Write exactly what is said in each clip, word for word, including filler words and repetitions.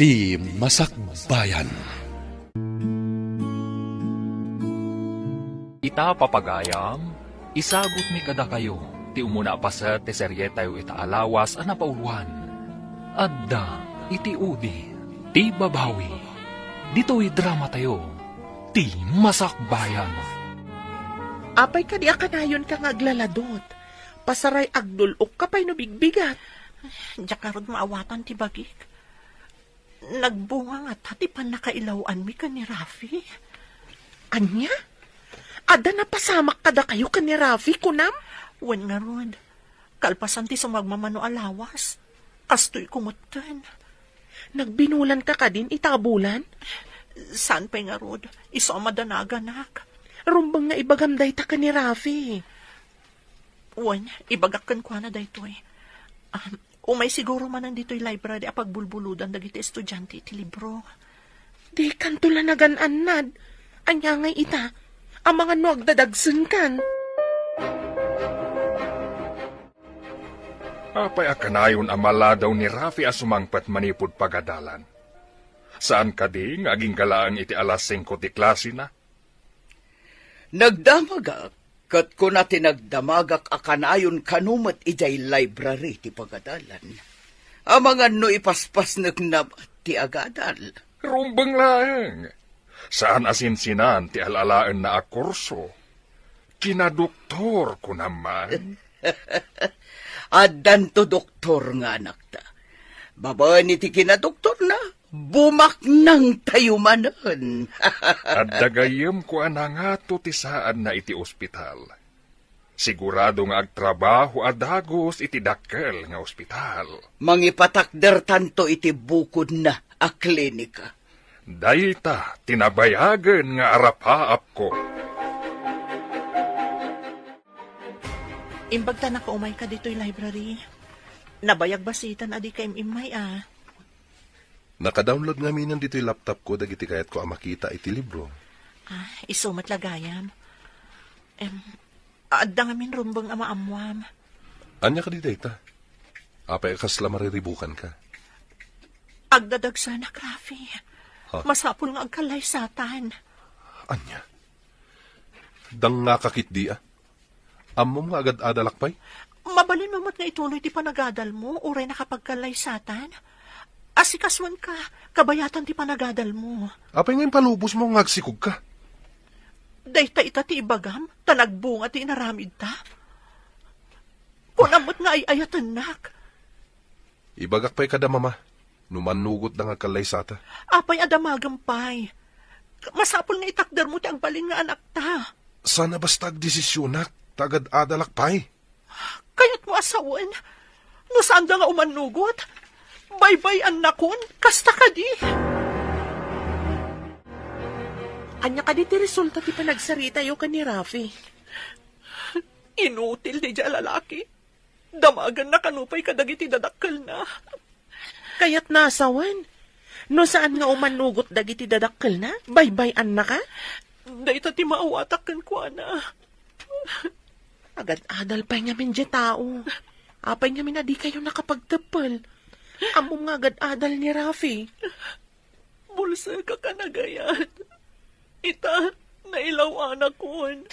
Ti Masakbayan. Ita, papagayam, isagutmi kadakayo ti umuna a paset ti serietayo ita a lawas a napauluan. Adda iti udi ti babawi. Ditoy dramatayo, Ti Masakbayan. Apay kadi a kanayonka nga aglaladot? Pasaray agdul-okka pay no bigbigat. Diak ngarud maawatan ti bagik. Nagbunga ngata ti pannakailaw-anmi ken ni Rafi. Ania? Adda napasamak kadakayo ken ni Rafi, kunam? Wen ngarud, kalpasan ti sumagmamano a lawas, kastoy kumetten. Nagbinulanka kadin ita a bulan? Saan pay ngarud, isu a madanaganak. Rumbeng nga ibagam dayta ken ni Rafi. Wen, ibagak kenkuana daytoy. Ah, umay siguro manen ditoy library a pagbulbuludan dagiti estudiante iti libro. Dikanto la nagan-annad. Ania ngay ita? Amangan no agdadagsenkan. Apay a kanayon a maladaw ni Rafi a sumangpet manipud pagadalan? Saan kadi nga agingga laeng iti alas singko ti klasena? Nagdamagak, ket kuna ti nagdamagak a kanayon kano met idiay library ti pagadalan. Amangan no ipaspasnekna met ti agadal. Rumbeng laeng. Saan a sinsinan ti al-alaenna a kurso. Kinadoktor, kunam man. Addanto doktor nga anakta. Babaen iti kinadoktorna, bumaknangtayo manen. Adda gayyemko a nangato ti saadna iti ospital. Sigurado nga agtrabaho a dagus iti dakkel nga ospital. Mangipatakdertanto iti bukodna a klinika. Dayta ti nabayagen nga arapaapko. Imbag ta nakaumayka ditoy library. Nabayag basiten a dika im-immay a. Naka-download ngaminen ditoy laptopko dagiti kayatko a makita iti libro. Ah, isu met la gayam. Em, adda ngamin rumbeng a maammuam. Ania kadi dayta? Apay a kasla mariribukanka? Agdadagsanak, Rafi. Ha? Masapul nga agkallaysatan. Ania? Dangngaka ketdi a? Ammom nga agad-adalak pay? Mabalinmo met nga ituloy ti panagadalmo, uray nakapagkallaysatan. Asikasuenka, kabayatan ti panagadalmo. Apay nga impalubosmo nga agsikogka? Dayta ita ti ibagam, ta nagbunga ti inaramidta. Kunam met nga ay-ayatennak. Ibagak pay kada mama, no mannugotda nga agkallaysata. Apay a damagem pay? Masapul nga itakdermo ti agbalin nga anakta. Saan a basta agdesisionak, ta agad-adalak pay. Kayatmo a sawen? No saanda nga umannugot, baybay-annakon, kasta kadi. Ania kadi ti resulta ti panagsaritayo ken ni Rafi? Inutil daydiay a lalaki. Damagenna kano pay kadagiti dadakkelna. Kayatna a sawen, no saan nga umannugot dagiti dadakkelna, baybay-annaka? Dayta ti maawatak kenkuana. Agad-adal pay ngamin diay tao. Apay ngamin a dikayo nakapagteppel? Ammom nga agad-adal ni Rafi. Bulsek a kanagayat. Ita, nailaw-anakon.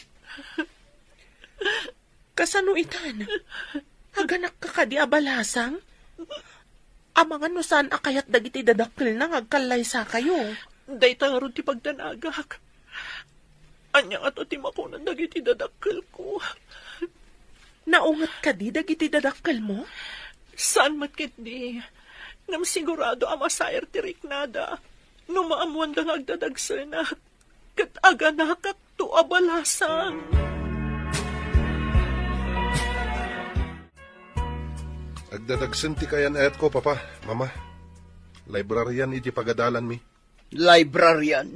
Kasano itan? Aganakka kadi a balasang? Amangan no saan a kayat dagiti dadakkelna nga agkallaysakayo. Dayta ngarud ti pagdanagak. Ania ngato ti makunan dagiti dadakkelko? Naunget kadi dagiti dadakkelmo? Saan met ketdi. Ngem sigurado a masair ti riknada no maammoanda nga agdadagsenak. Ket aganakakto a balasang. Agdadagsen ti kayan-ayatko, Papa, Mama. Librarian iti pagadalanmi. Librarian?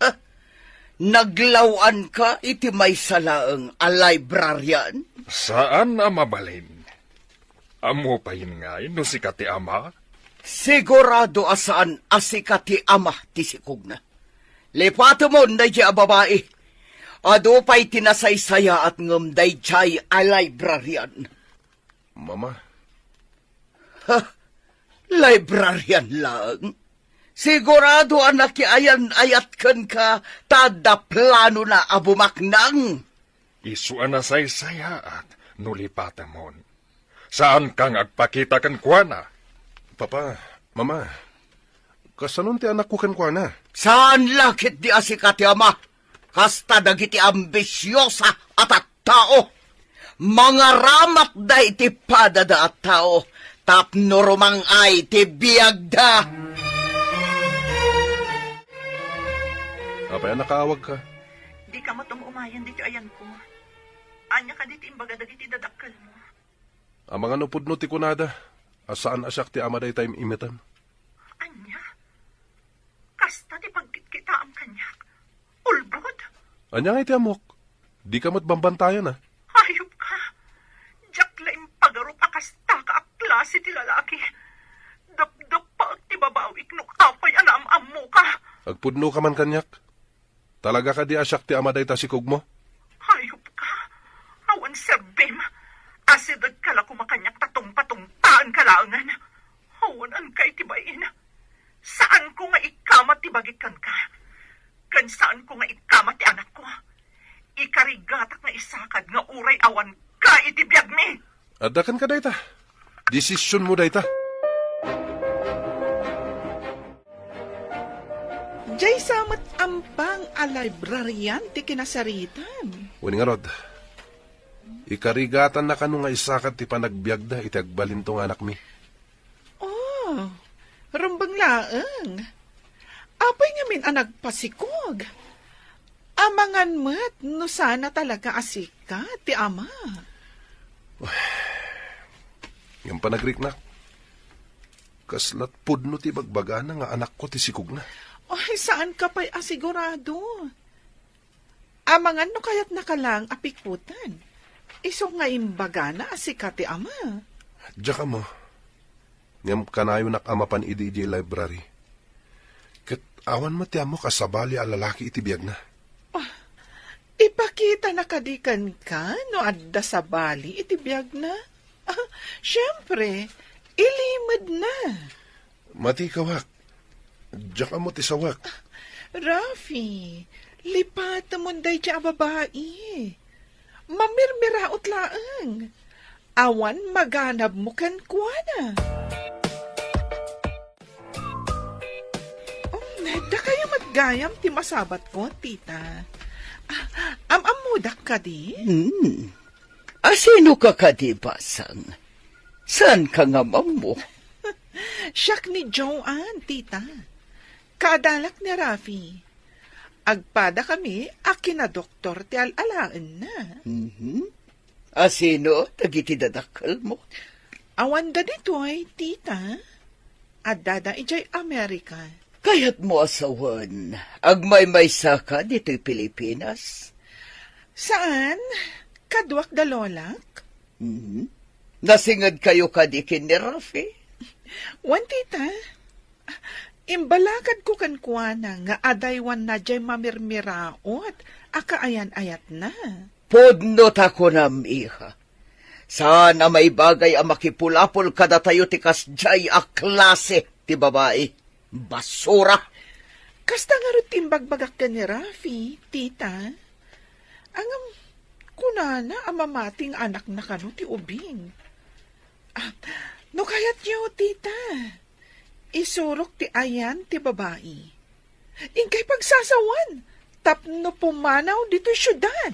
Ha? Naglaw-anka iti maysa laeng a librarian? Saan a mabalin. Ammo pay ngay no sika ti ama? Sigurado a saan a sika ti ama ti sikogna. Lipatemon daydiay a babai. Adu pay ti nasaysayaat ngem daydiay a librarian. Mama. Ha? Librarian laeng? Sigurado a nakiayan-ayat kenka ta adda planona a bumaknang. Isu a nasaysayaat no lipatemon. Saanka nga agpakita kenkuana. Papa, Mama, kasanon ti anakko kenkuana? Saan la ketdi a sika ti ama. Kasta dagiti ambisiosa a tattao. Mangaramatda iti padada a tao tapno rumang-ay ti biagda. Apay a nakaawagka? Dika met um-umayen ditoy ayanko. Ania kadi ti imbaga dagiti dadakkelmo? Amangan no pudno ti kunada a saan a siak ti ama dayta im-imetem. Ania? Kasta ti pagkitkitaem kaniak? Ulbod? Ania ngay ti ammok? Dika met bambantayan, a? Hayop ka! Diak la impagarup a kasta ka a klase ti lalaki. Dapdappaek ti babaoek no apay a naam-ammoka. Agpudnoka man kaniak. Talaga kadi a siak ti ama dayta sikogmo? Hayop ka! Awan serbim! Asidegka la koma kaniak ta tungpatungpaenka laengen. Awan-anka iti bain. Saanko nga ikamat ti bagik kenka. Ken saanko nga ikamat ti anakko. Ikarigatak nga isakad nga uray awanka iti biagmi. Adda kenka dayta. Desisionmo dayta. Diay sa met ampang a librarian ti kinasaritam. Wen ngarud, ikarigatannaka no nga isakad ti panagbiagda iti agbalinto nga anakmi. Oh, rumbeng laeng. Apay ngamin a nagpasikog? Amangan met no saan a talaga a sika ti ama. Ngem panagriknak, kasla pudno ti bagbagana nga anakko ti sikogna. Ay, saanka pay a sigurado. Amangan no kayatnaka laeng a pikutan. Isu nga imbagana a sika ti ama. Diak ammo. Ngem kanayonak a mapan idi idiay library. Ket awan met ti ammok a sabali a lalaki iti biagna. Ah, ipakitana kadi kenka no adda sabali iti biagna? Ah, siempre, ilimedna. Matikawak. Diak ammo ti sawak. Rafi, lipatemon daydiay a babai. Mamirmiraot laeng. Awan maganabmo kenkuana. Um, dakayo met gayam ti masabatko, tita. Ah, am-ammodak kadi? Hmm. Asinoka kadi, Basang? Saanka nga ammo? Siak ni Joanne, tita. Kaadalak ni Rafi. Agpadakami a kinadoktor ti al-alaenna. Mhm. Asino dagiti dadakkelmo? Awanda ditoy, tita. Addada idiay Amerika. Kayatmo a sawen, agmaymaysaka ditoy Pilipinas? Saan, kaduak da lolak. Mhm. Nasingedkayo kadi ken ni Rafi? Wen, tita. Imbalakadko kenkuana nga adaywanna diay mamirmiraot a kaayan-ayatna. Pudno ta kunam, iha. Saan a maibagay a makipulapol kadatayo ti kasdiay a klase ti babai. Basura! Kasta ngarud ti imbagbagak ken ni Rafi, tita. Ngem, kunana a mamati nga anakna kano ti ubing. Ah, no kayatyo, tita, isurok ti ayan ti babai. Inkay pagsasawan tapno pumanaw ditoy siudad.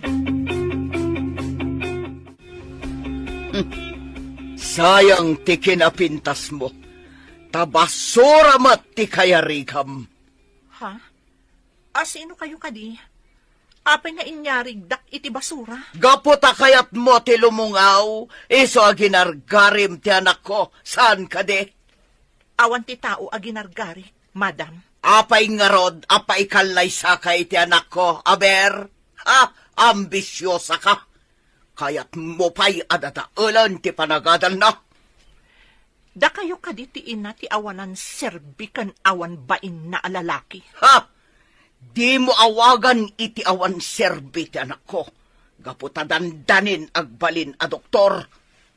Sayang ti kinapintasmo, ta basura met ti kayarigam. Ha? Asino kayo kadi? Apay nga inyarigdak iti basura? Gapu ta kayatmo ti lumungaw, isu a ginargarim ti anakko, saan kadi? Awan ti tao a ginargarik, madam. Apay ngarud a paikallaysaka iti anakko, aber? Ha? Ambisiosaka? Kayatmo pay a dadaelen ti panagadalna? Dakayo kadi ti ina ti awanan serbi ken awan bainna a lalaki? Ha? Dimo awagan iti awan serbi ti anakko, gapu ta dandanin agbalin a doktor.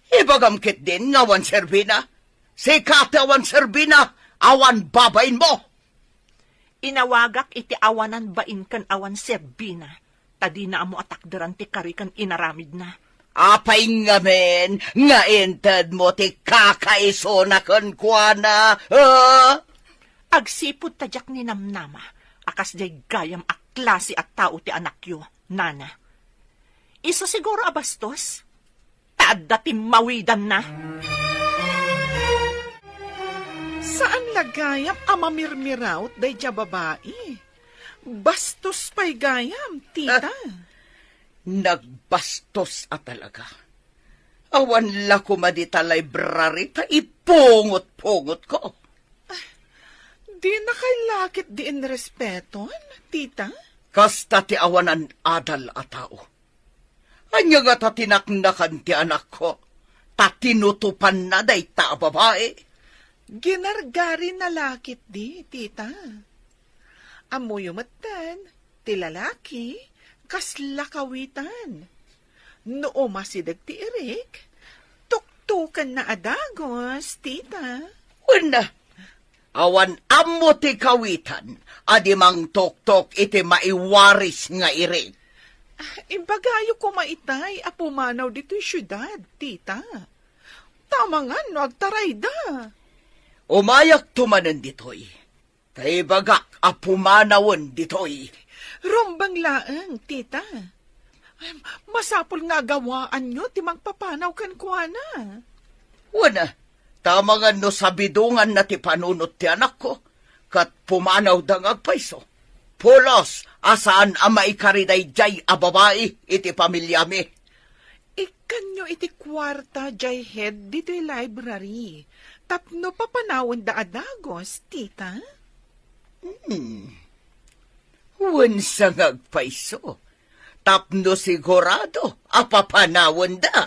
Ibagam ketdin nga awan serbina. Sika ti awan serbina, awan babainmo. Inawagak iti awanan bain ken awan serbina, ta dina ammo a takderan ti kari ken inaramidna. Apay ngamin nga intedmo ti kakaisuna kenkuana, ha? Agsipud ta diak ninamnama a kasdiay gayam a klase a tao ti anakyo, nana. Isu siguro a bastos? Ta adda timmawidanna. Saan la gayam a mamirmiraut daydiay a babai. Bastos pay gayam, tita. Ah, nagbastos a talaga. Awan la koma dita library ta ipungot-pungotko. Dina kay la ketdi inrespeton, tita? Kasta ti awanan adal a tao. Ania ngata ti naknakan ti anakko, ta tinutopanna dayta a babai? Ginargarina la ketdi, tita. Ammoyo metten, ti lalaki, kasla kawitan. No umasideg ti irik, tuktokenna a dagus, tita. Wen, awan ammo ti kawitan a di mangtuktok iti maiwaris nga irik. Ah, imbagayo koma itay a pumanaw ditoy siudad, tita. Tamangan no agtarayda. Umayakto manen ditoy. Ta ibagak a pumanawen ditoy. Rumbeng laeng, tita. Ay, masapul nga agawaanyo ti mangpapanaw kenkuana. Wen, tamangan no sabidonganna ti panunot ti anakko, ket pumanawda nga agpayso. Pulos a saan a maikari daydiay a babai iti familiami. Ikkanyo iti kuarta diay head ditoy library tapno papanawenda a dagus, tita? Hmm. Wen sa nga agpayso, tapno sigurado a papanawenda.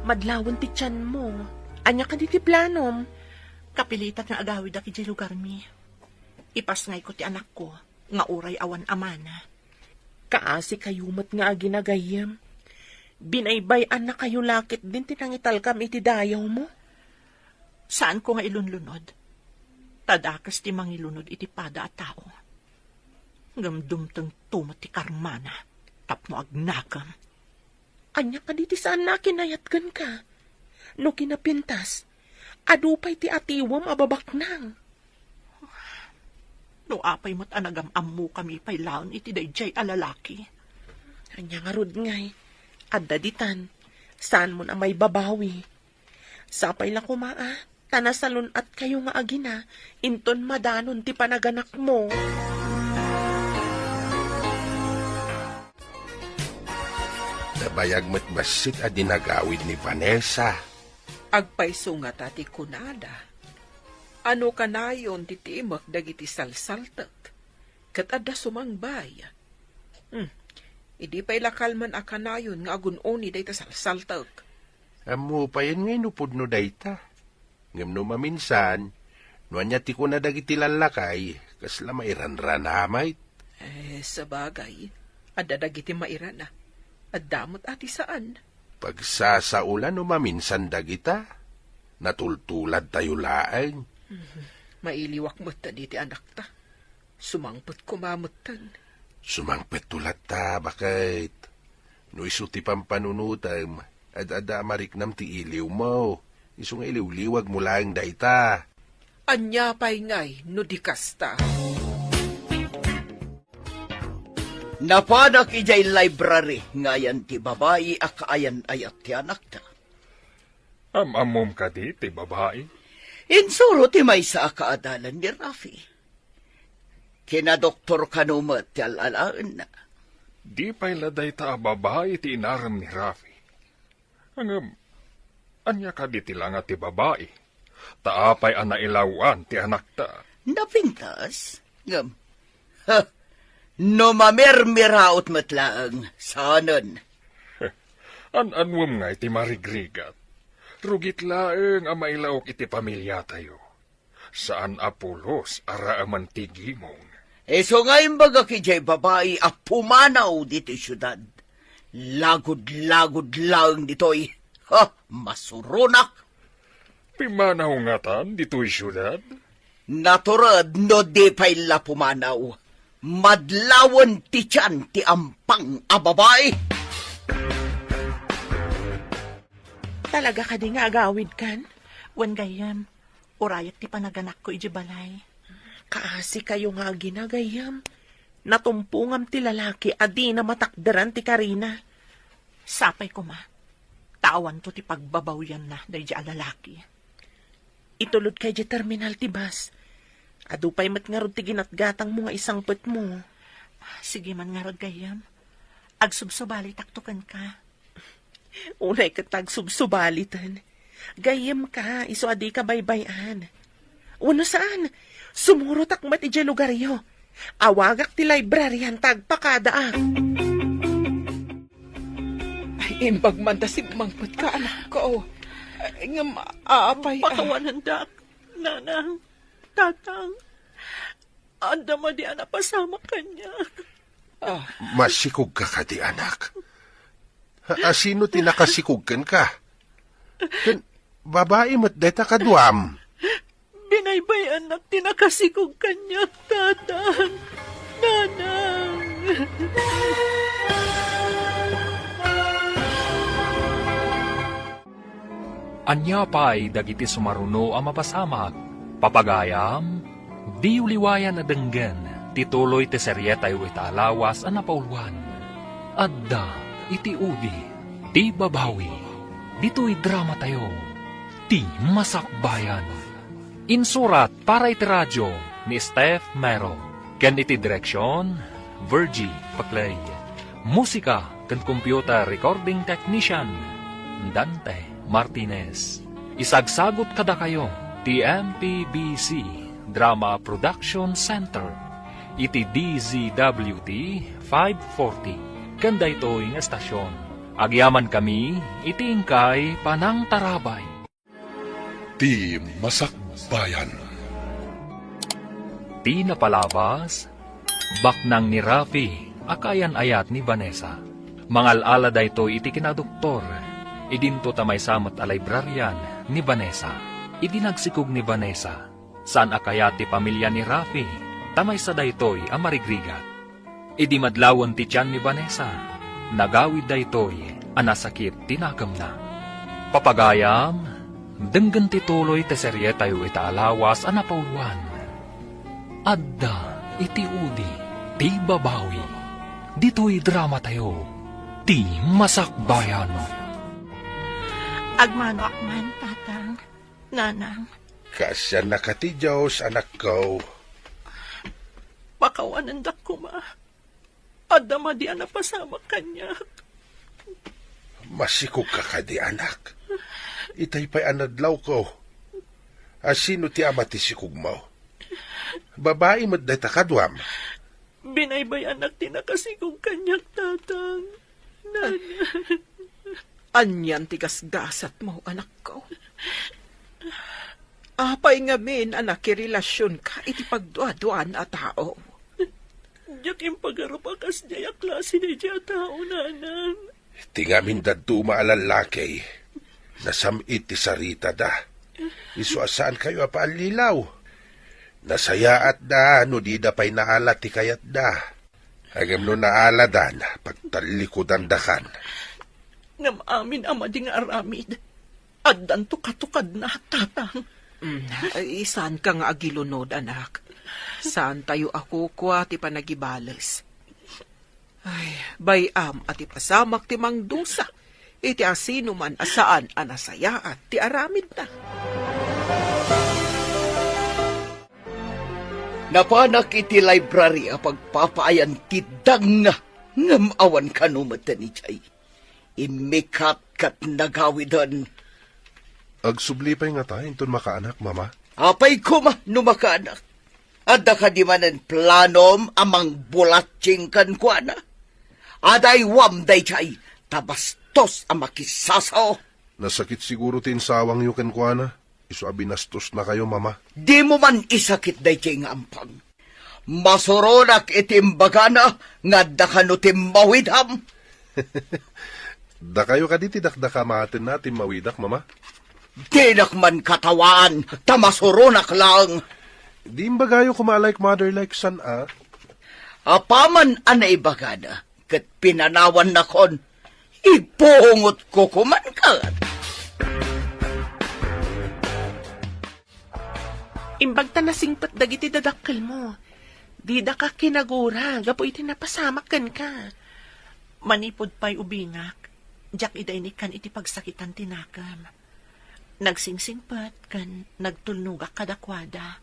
Madlawen ti tianmo. Ania kadi ti planom? Kapilitan nga agawidak idiay lugarmi. Ipasngayko ti anakko nga uray awan amana. Kaasikayo met nga agina gayyem. Binaybay-annakayo la ketdin ti nangitalkam iti dayawmo. Saanko nga ilunlunod. Ta dakes ti mangilunod iti pada a tao. Ngem dumtengto met ti karmana tapno agnakem. Ania kadi ti saanna a kinayat kenka? No kinapintas, adu pay ti atiwem a babaknang. No apay met a nagam-ammokami pay laeng iti daydiay a lalaki. Ania ngarud ngay, adda ditan, saanmon a maibabawi. Sapay la koma a, ta nasalun-atkayo nga agina, inton madanon ti panaganakmo. Nabayag met bassit a dinagawid ni Vanessa. Agpayso ngata ti kunada. Ano kanayon ti timek dagiti salsaltek? Ket adda sumangbay. Hmm. Idi pay la kalman a kanayon nga agun-oni dayta salsaltek. Ammo payen nga inupod no dayta. Ngem no maminsan, no ania ti kuna dagiti lallakay, kasla mairanrana met. Eh, sabagay, adda dagiti mairana. Adda met a ti saan. Pagsasaola no maminsan dagita. Natultuladtayo laeng. Mhm. Mailiwak met diti anakta. Sumangpet koma metten. Sumangpetto latta, baket. No isu ti pampanunotem, ad-adda a mariknam ti iliwmo. Isu nga iliwliwagmo laeng dayta. Ania pay ngay no di kasta? Napanak idiay library nga ayan ti babai a kaayan-ayat ti anakta. Am-ammom kadi ti babai? Insuro ti maysa a kaadalan ni Rafi. Kinadoktor kano met ti al-alaenna. Di pay la dayta a babai ti inarem ni Rafi. Ngem, ania kadi ti langa ti babai? Ta apay a nailawan ti anakta? Napintas? Ngem, ha, no mamirmiraot met laeng, saanen. An-anuem ngay ti marigrigat? Rugit laeng a mailaok iti pamiliatayo. Saan a pulos a raaman ti gimong. Isu nga imbagak idiay babai a pumanaw ditoy siudad. Lagud-lagud laeng ditoy. Ha, masuronak. Pimanaw ngatan ditoy siudad? Natured no di pay la pumanaw. Madlawen ti tian ti ampang a babai. Talaga kadi nga agawidkan? Wen gayyem, urayek ti panaganakko idiay balay. Kaasikayo nga agina, gayyem. Natumpongam ti lalaki a dina matakderan ti karina. Sapay koma, ta awanto ti pagbabawianna daydiay a lalaki. Itulodka idiay terminal ti bus. Adu pay met ngarud ti ginatgatangmo nga isangpetmo. Sige man ngarud, gayyem. Agsubsubalitakto kenka. Unay ket ta agsubsubaliten. Gayyemka, isu a dika baybay-an. Wenno saan, sumurotak met idiay lugaryo. Awagak ti librarian ta agpakadaak. Ay, imbag man ta simmangpetka, anakko. Ay, ngem, apay, ah. Pakawanendak, nanang, tatang. Adda madi a napasamak kaniak. Ah. Masikogka kadi, anak? A-, asino ti nakasikog kenka? Ken babai met dayta kaduam. Binaybay-annak ti nakasikog kaniak, tatang, nanang. Ania pay dagiti sumaruno a mapasamak? Papagayam, diyo liwayan a denggen ti tuloy ti serietayo ita a lawas a napauluan. Adda iti udi ti babawi. Ditoy dramatayo, Ti Masakbayan. Insurat para iti radio ni Steph Mero, ken iti direksion, Virgie Paclay. Musika ken computer recording technician, Dante Martinez. Isagsagut kadakayo ti M P B C Drama Production Center iti D Z W T five forty ken daytoy nga estasion. Agyamankami iti inkay panangtarabay. Ti Masakbayan. Ti napalabas, baknang ni Rafi a kaayan-ayat ni Vanessa. Mangal-ala daytoy iti kinadoktor. Idinto ta maysa met a librarian ni Vanessa. Idi nagsikog ni Vanessa, saan a kayat ti pamilia ni Rafi, ta maysa daytoy a marigrigat. Idi madlawen ti tian ni Vanessa, nagawid daytoy a nasakit ti nakemna. Papagayam, denggen ti tuloy ti serietayo ita a lawas a napauluan. Adda iti udi ti babawi. Ditoy dramatayo, Ti Masakbayan. Agmanoak man, tatang, nanang. Kaasiannaka ti Dios, anakko. Pakawanendak koma. Adda madi a napasamak kaniak. Masikogka kadi, anak? Itay pay a nadlawko. Asino ti ama ti sikogmo? Babai met dayta kaduam. Binaybay-annak ti nakasikog kaniak, tatang. Nanang. Anian ti gasgasatmo, anakko? Apay ngamin a nakirelasionka iti pagduaduaan a tao? Diak impagarup a kasdiay a klase daydiay a tao, nanang. Ti ngamin dadduma a lallaki, nasam-it ti saritada. Isu a saankayo a paallilaw. Nasayaatda no dida pay naala ti kayatda. Ngem no naaladan, pagtallikudandakan. Ngem amin a madi nga aramid, addan tukatukadna, tatang. Mm, ay, saanka nga agilunod, anak. Saantayo a kukua ti panagibales. Ay, bay-am a ti pasamak ti mangdusa iti asinoman a saan a nasayaat ti aramidna. Napanak iti library a pagpapaayan ti dangna, ngem awan kano met idiay. Immikat ket nagawiden. Agsubli pay ngata inton makaanak, Mama? Apay koma no makaanak? Adda kadi manen planom a mangbulatsing kenkuana? Adaywam daydiay, ta bastos a makisasao. Nasakit siguro ti insawangyo kenkuana. Isu a binastosnakayo, Mama. Dimo man isakit daydiay nga ampang. Masuronak iti imbagana nga adda kano timmawidam. Dakayo kadi ti dakdakamatenna a timmawidak, Mama? Dinak man katawaan, ta masuronak laeng. Di imbagayo koma a like mother like son, a? Apaman a naibagana, ket pinanawannakon, ipungotko koman ket. Imbag ta nasingpet dagiti dadakkelmo. Didaka kinagura gapu iti napasamak kenka. Manipud pay ubingak, diak idi inikkan iti pagsakitan ti nakem. Nagsingsingpet ken nagtulnogak kadakuada.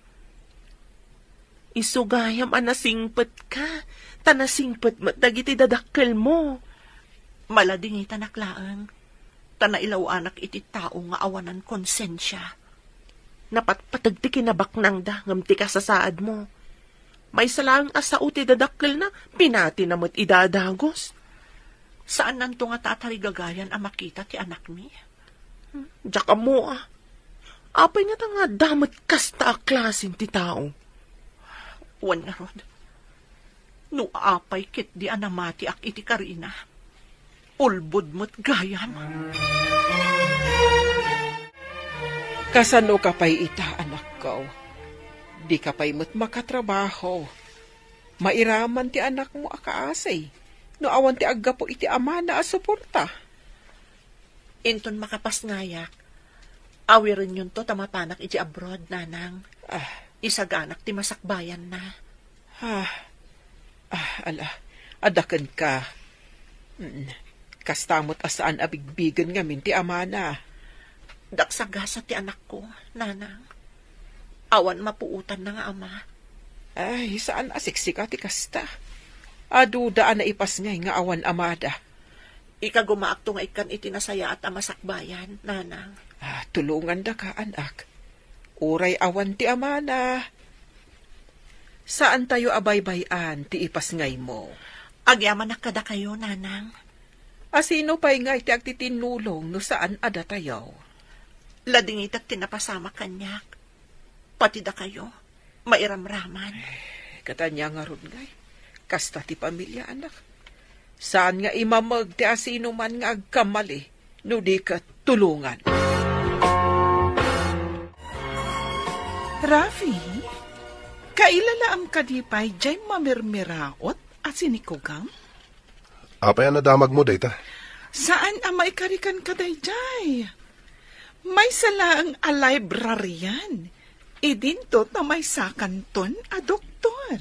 Isu gayam a nasingpetka, ta nasingpet met dagiti dadakkelmo. Maladingitanak laeng, ta nailaw-anak iti tao nga awanan konsensia. Napatpateg ti kinabaknangda ngem ti kasasaadmo. Maysa laeng a sao ti dadakkelna, pinatina met ida a dagus. Saannanto ngata a tarigagayan a makita ti anakmi? Diak ammo a. Apay ngata nga adda met kasta a klasen ti tao? Wen ngarud, no apay ketdi a namatiak iti karina, ulbod met gayam. Kasano ka pay ita, anakko? Di ka pay met makatrabaho. Mairaman ti anakmo a kaasi no awan ti aggapu iti amana a suporta. Inton makapasngayak, awirenyonto ta mapanak iti abroad, nanang. Ah. Isaganak ti masakbayanna. Ah. Ah, ala, adda kenka. Mm. Kasta met a saan a bigbigen ngamin ti amana. Diak sagasa ti anakko, nanang. Awan mapuotanna nga ama. Ay, saan a siksika ti kasta. Aduda a naipasngay nga awan amada. Ikagumaakto nga ikkan iti nasayaat a masakbayan, nanang. Ah, tulongandaka, anak. Uray awan ti amana, saantayo a baybay-an ti ipasngaymo. Agyamanak kadakayo, nanang. A sino pay ngay ti agtitinnulong no saan a datayo? Ladingitak ti napasamak kaniak. Pati dakayo, mairamraman. Eh, katanya ngarud ngay, kasta ti pamilia, anak. Saan nga imameg ti asinoman nga agkamali no di ket tulongan. Rafi, kailalaam kadi pay jay mamirmiraot a sinikugam? Apay a nadamagmo dayta? Saan a maikarikan ka dayjay? Maysa laeng a librarian. Idinto ta maysakanton a doktor.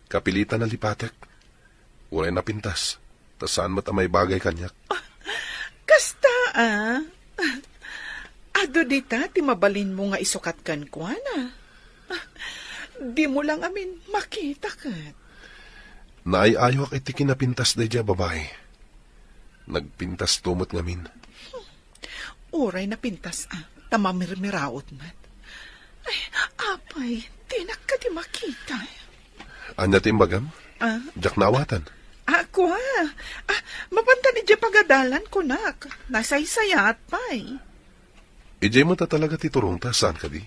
Kapilitan a lipatek. Uray napintas, ta saan met a maibagay kaniak. Kasta, a? Adu dita ti mabalinmo nga isukat kenkuana. Dimo la ngamin makita ket. Naay-ayoak iti kinapintas daydiay a babai. Nagpintasto met ngamin. Uray napintas a, ta mamirmiraot met. Ay, apay, dinak kadi makita. Ania ti imbagam? Ah? Diak naawatan. Ah, kua. Ah, mapantan idiay pagadalan, kunak. Nasaysayaat pay. Idiay met a talaga ti turongta, saan kadi?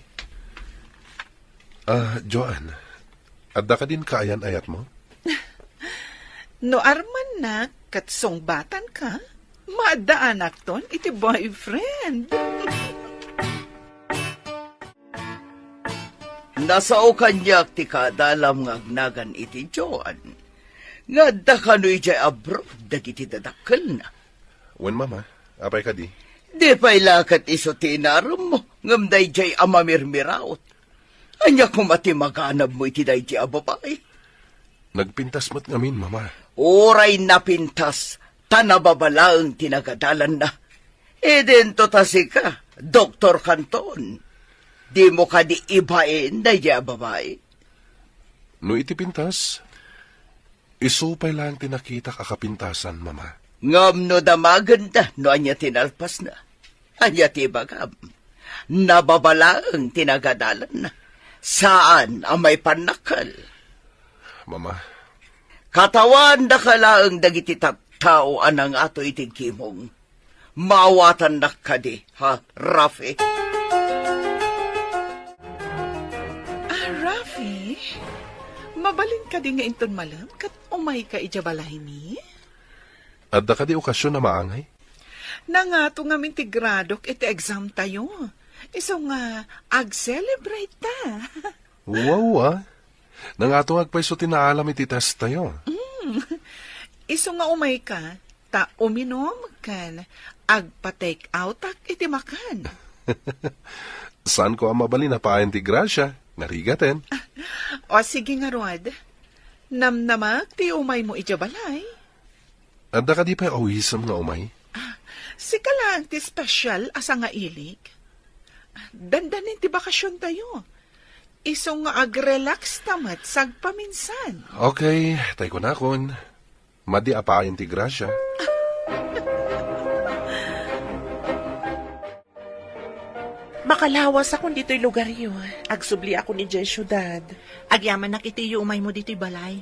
Ah, Joan, adda kadin kaayan-ayatmo? No armannak ket sungbatanka, maaddaanakton iti boyfriend. Nasao kaniak ti kaadalam nga agnagan iti Joan, nga adda kano idiay abroad dagiti dadakkelna. Wen, Mama, apay kadi? Di pay la ket isu ti inaremmo, ngem daydiay a mamirmiraot. Ania koma ti maganabmo iti daydiay a babai? Nagpintas met ngamin, Mama. Uray napintas, ta nababalaeng ti nagadalanna. Idinto ta sika, Doktor Canton. Dimo kadi ibain daydiay a babai? No iti pintas, isu pay laeng ti nakitak a kapintasan, Mama. Ngem no damagenda no ania ti nalpasna, ania ti ibagam? Nababalaeng ti nagadalanna. Saan a maipannakkel. Mama. Katawaandaka laeng dagiti tattao a nangato iti gimong. Maawatannak kadi, ha, Rafi? Ah, Rafi, mabalin kadi nga inton malem ket umayka idiay balaymi? Adda kadi okasion a maangay? Nangato ngamin ti gradok iti exam tayo. Isu nga ag-celebrate ta. Wow, ah. Nangato nga agpayso ti naalam iti test tayo. Mm. Isu nga umay ka, ta uminom ken agpa-take out ak iti makan. Saan ko a mabalin a payen ti grasya, narigaten. O sige ngarud, namnamak ti umay mo idiay balay. Adda kadi pay awisem nga umay? Ah, sika lang ti special a sangailik. Dandanin ti bakasion tayo. Isu nga ag-relax ta met sagpaminsan. Okay, tay kunakon. Madi a payen ti grasya. Makalawasakon ditoy lugaryo. Agsubliakon idiay siudad. Agyamanak iti iyo umaymo ditoy balay.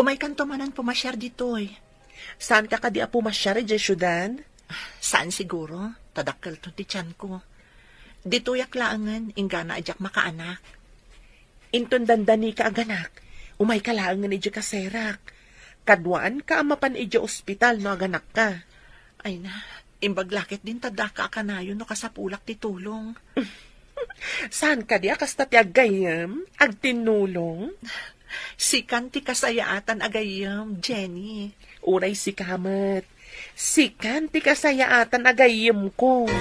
Umaykanto manen pumasiar ditoy. Saanka kadi a pumasiar idiay siudad? Saan siguro. Ta dakkelto ti tianko. Ditoyak laengen, inggana a diak makaanak. Inton dandanika aganak, umayka laengen idiay kaserak. Kaduaanka a mapan idiay ospital no aganakka. Ay na, imbag la ketdin ta daka a kanayon no kasapulak ti tulong. Saan kadi a kasta ti aggayyem, agtinnulong? Sikan ti kasayaatan a gayyem, Jenny. Uray sika met. Sikan ti kasayaatan a gayyemko.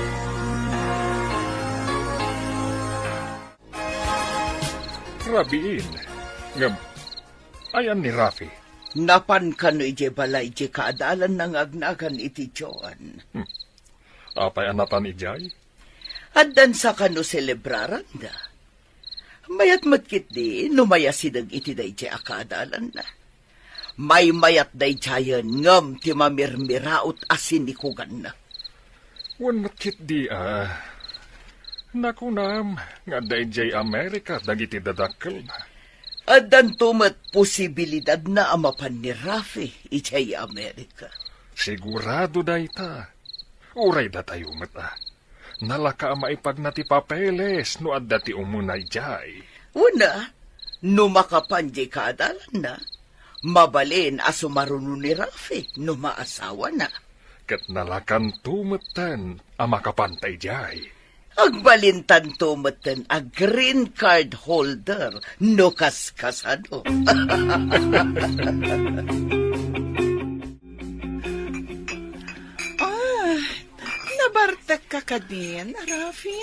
Rabiin. Ngem, ayan ni Rafi? Napan kano idiay balay diay kaadalanna nga agnagan iti Joan. Hmm. Apay a napan idiay? Addan sa kano selebraranda. Mayat met ketdi no mayasideg iti daydiay a kaadalanna. Maymayat daydiayen ngem ti mamirmiraot a sinikuganna. Wen met ketdi a, nakunam nga adda idiay Amerika dagiti dadakkelna. Addanto met posibilidadna a mapan ni Rafi idiay Amerika. Sigurado dayta. Uray datayo met a. Nalaka a maipagna ti papeles no adda ti umuna idiay. Wen a, no makapan diay kaadalanna, mabalin a sumaruno ni Rafi no maasawana. Ket nalakanto metten a makapanta idiay. Agbalintanto metten a green card holder no kaskasano. Ah, nabartekka kadin, Rafi?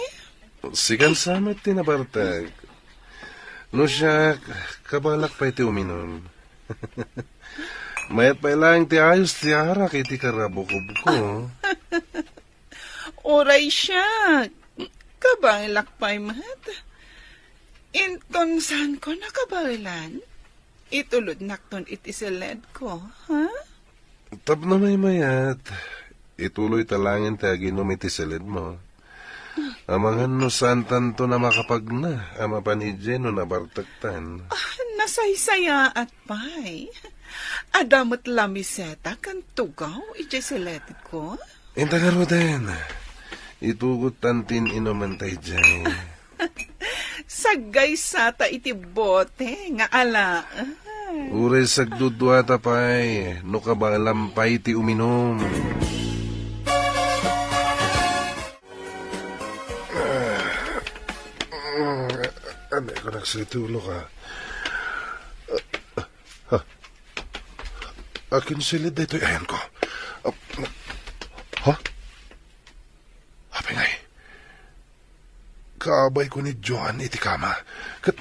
Sikan sa met ti nabartek. No siak, kabaelak pay ti uminum. Mayat pay laeng ti ayos ti arak iti karabukobko. Uray siak, kabaelak pay met. Inton saanko nakabaelan, itulodnakton iti siledko, ha? Tapno maymayat, ituloyta laengen ti aginum iti siledmo. Amangan no saantanton a makapagna a mapan idiay no nabartektan. Ah, nasaysayaat pay. Adda met lamiseta ken tugaw idiay siledko. Inta ngaruden, itugottan ti in-inumenta idiay. Saggaysata iti bote nga alaen. Uray sagduduata pay, no kabaelam pay ti uminum. Ano ka nagsitulo ka? Ha? Akin silid daytoy ayanko. Ha? Apay ngay? Kaabayko ni Joan iti kama. Ket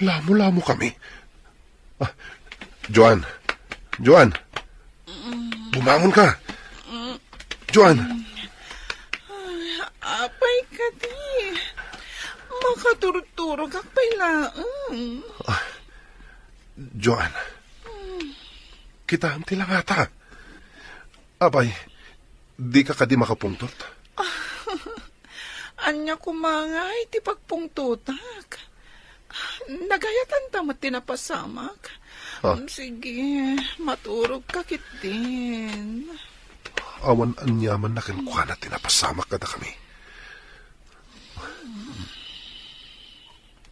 lamo-lamo kami. Ah, Joan! Joan! Bumangon ka! Joan! Ay, apay kadi. Makaturturog ak pay laeng. Ah, Joan, kitaem ti langata. Apay, dika kadi makapungtot? Ania koma ngay ti pagpungtotak? Nagayatanta met ti napasamak. Ah. Sige, maturogka ketdin. Awan aniamanna kenkuana ti napasamak kadakami.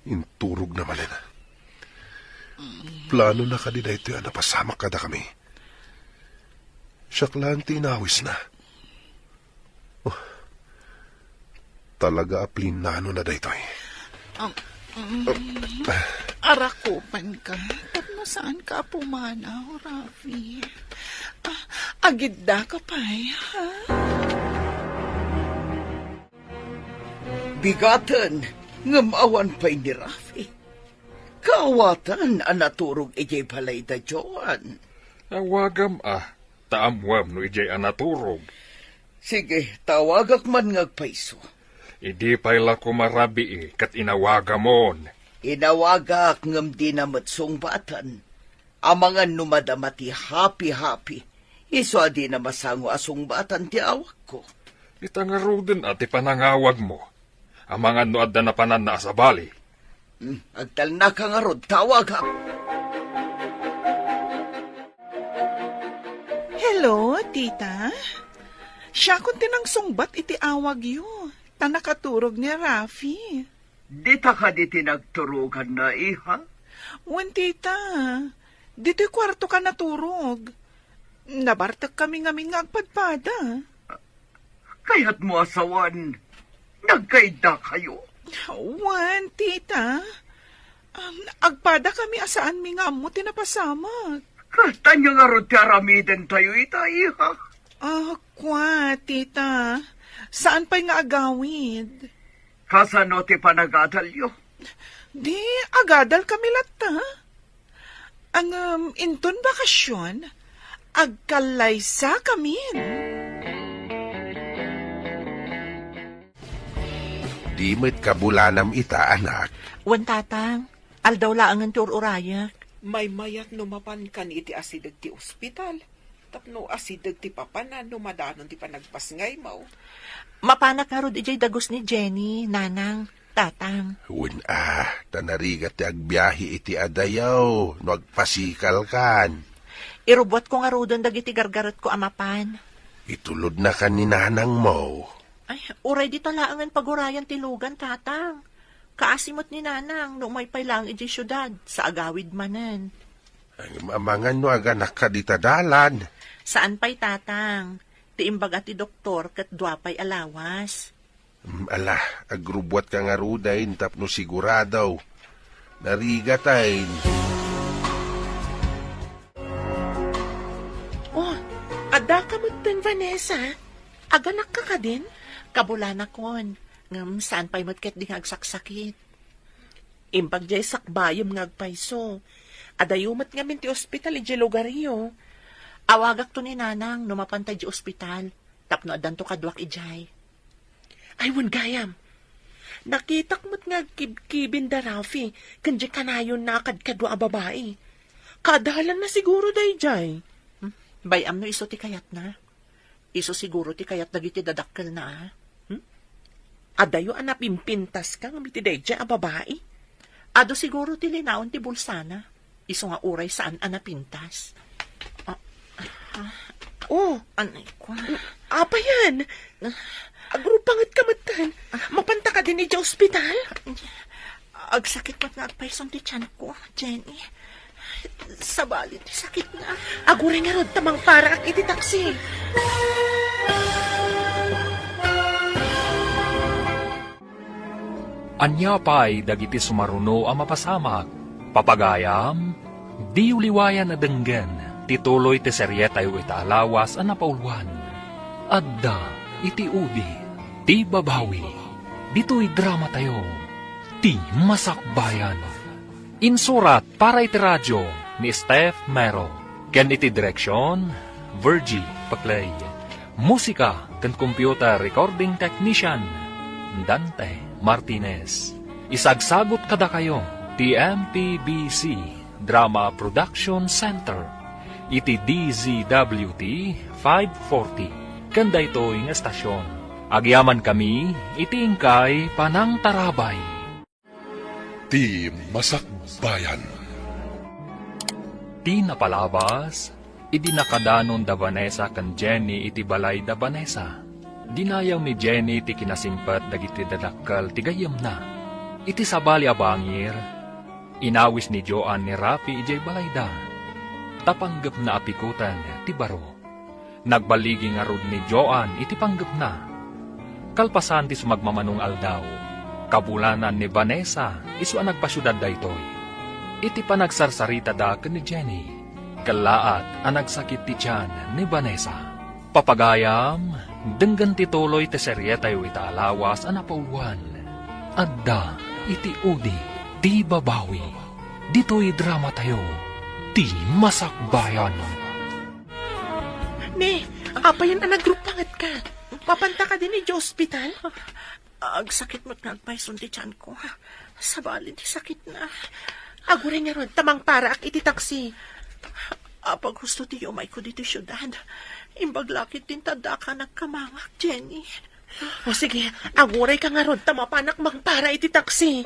Inturogna manen. Planona kadi daytoy a napasamak kadakami. Siak laeng ti inawisna. Talaga a plinano na daytoy. Um, mm, arakupanka, tapno saanka a pumanaw, Rafi. Ah, agiddaka pay, ha? Bigaten, ngem awan pay ni Rafi. Kaawatan a naturog idiay balayda Joan. Awagam a, ta ammoam no idiay a naturog. Sige, tawagak man nga agpayso. Idi pay la koma rabii ket inawagamon. Inawagak ngem dina met sungbatan. Amangan no madama ti hapi-hapi, isu a dina masango a sungbatan ti awagko. Ita ngaruden a ti panangawagmo. Amangan no adda napananna a sabali. Hmm, agtalnaka ngarud, tawagak. Hello, tita. Siakon ti nangsungbat iti awagyo, ta nakaturog ni Rafi. Dita kadi ti nagturoganna, iha? Wen, tita. Ditoy kuartoka naturog. Nabartekkami ngamin nga agpadpada. Kayatmo a sawen, nagkaiddakayo? Wen, tita. Um, agpadakami a saanmi nga ammo ti napasamak. Ket ania ngarud ti aramidentayo ita, iha? Ah, kua, tita. Saan pay nga agawid. Kasano ti panagadalyo? Di, agadalkami latta. Ngem, inton bakasion, agkallaysakamin. Di met kabulanam ita, anak. Wen, tatang. Aldaw laengen ti ur-urayak. Maymayat no mapankan iti asideg ti ospital. Tapno asideg ti papanan no madanon ti panagpasngaymo. Mapanak ngarud idiay dagus ni Jenny, nanang, tatang. Wen a, ta narigat ti agbiahe iti adayo no agpasikalkan. Irubbuatko ngaruden dagiti gargaretko a mapan. Itulodnakan ni nanangmo. Ay, uray dita laengen pagurayan ti lugan, tatang. Kaasi met ni nanang no umay pay laeng idiay siudad, sa agawid manen. Ay, amangan no aganakka dita dalan. Saan pay, tatang. Ti imbaga ti doktor ket dua pay a lawas. Mm, ala, agrubbuatka ngaruden tapno sigurado. Narigatayn. Oh, addaka metten, Vanessa. Aganakka kadin? Kabulanakon. Ngem saan pay met ketdi nga agsaksakit. Imbag diay sakbayem nga agpayso. Adayo met ngamin ti ospital idiay lugaryo. Awagakto ni nanang no mapanta idiay ospital, tapno addanto kaduak idiay. Ay, wen gayam. Nakitak met nga agkibkibin da Rafi ken diay kanayonna a kadkadua a babai. Kadalanna siguro daydiay. Hmm? Bay-am no isu ti kayatna. Isu siguro ti kayat dagiti dadakkelna, a. Hmm? Adayo a napimpintaska ngem iti daydiay a babai. Adu siguro ti linaon ti bulsana. Isu nga uray saan a napintas. Ah, ah. Oh, anay ko. Apayan? Agrupangetka metten. Mapanta kadin idiay ospital? Agsakit met nga agpayson ti tianko, Jenny. Sabali ti sakitna. Aguray ngarud ta mangparaak iti taksi. Ania pay dagiti sumaruno a mapasamak? Papagayam, diyo liwayan a denggen ti tuloy ti serietayo ita a lawas a napauluan. Adda iti udi ti babawi. Ditoy dramatayo, Ti Masakbayan. Insurat para iti radio ni Steph Mero, ken iti direksion, Virgie Paclay. Musika ken computer recording technician, Dante Martinez. Isagsagut kadakayo ti M P B C Drama Production Center iti D Z W T five forty, ken daytoy nga estasion. Agyamankami iti inkay panangtarabay. Ti Masakbayan. Ti napalabas, idi nakadanon da Vanessa ken Jenny iti balay da Vanessa, dinayaw ni Jenny ti kinasingpet dagiti dadakkel ti gayyemna. Iti sabali a bangir, inawis ni Joan ni Rafi idiay balayda, ta panggepna a pikoten ti baro. Nagballigi ngarud ni Joan iti panggepna. Kalpasan ti sumagmamano nga aldaw, kabulanan ni Vanessa isu a nagpasiudad daytoy. Iti panagsarsaritada ken ni Jenny, kellaat a nagsakit ti tian ni Vanessa. Papagayam, denggen ti tuloy ti serietayo ita a lawas a napauluan. Adda iti udi ti babawi. Ditoy dramatayo, ti Masakbayan. Ne, apay a nagruppangetka? Mapanta kadi idiay ospital? Agsakit met nga agpayson ti tianko. Sabali ti sakitna. Aguray ngarud ta mangparaak iti taksi. Apay gusto ti yumayko ditoy siudad. Imbag la ketdin ta addaka nagkamangak, Jenny. O sige, agurayka ngarud ta mapanak mangpara iti taksi.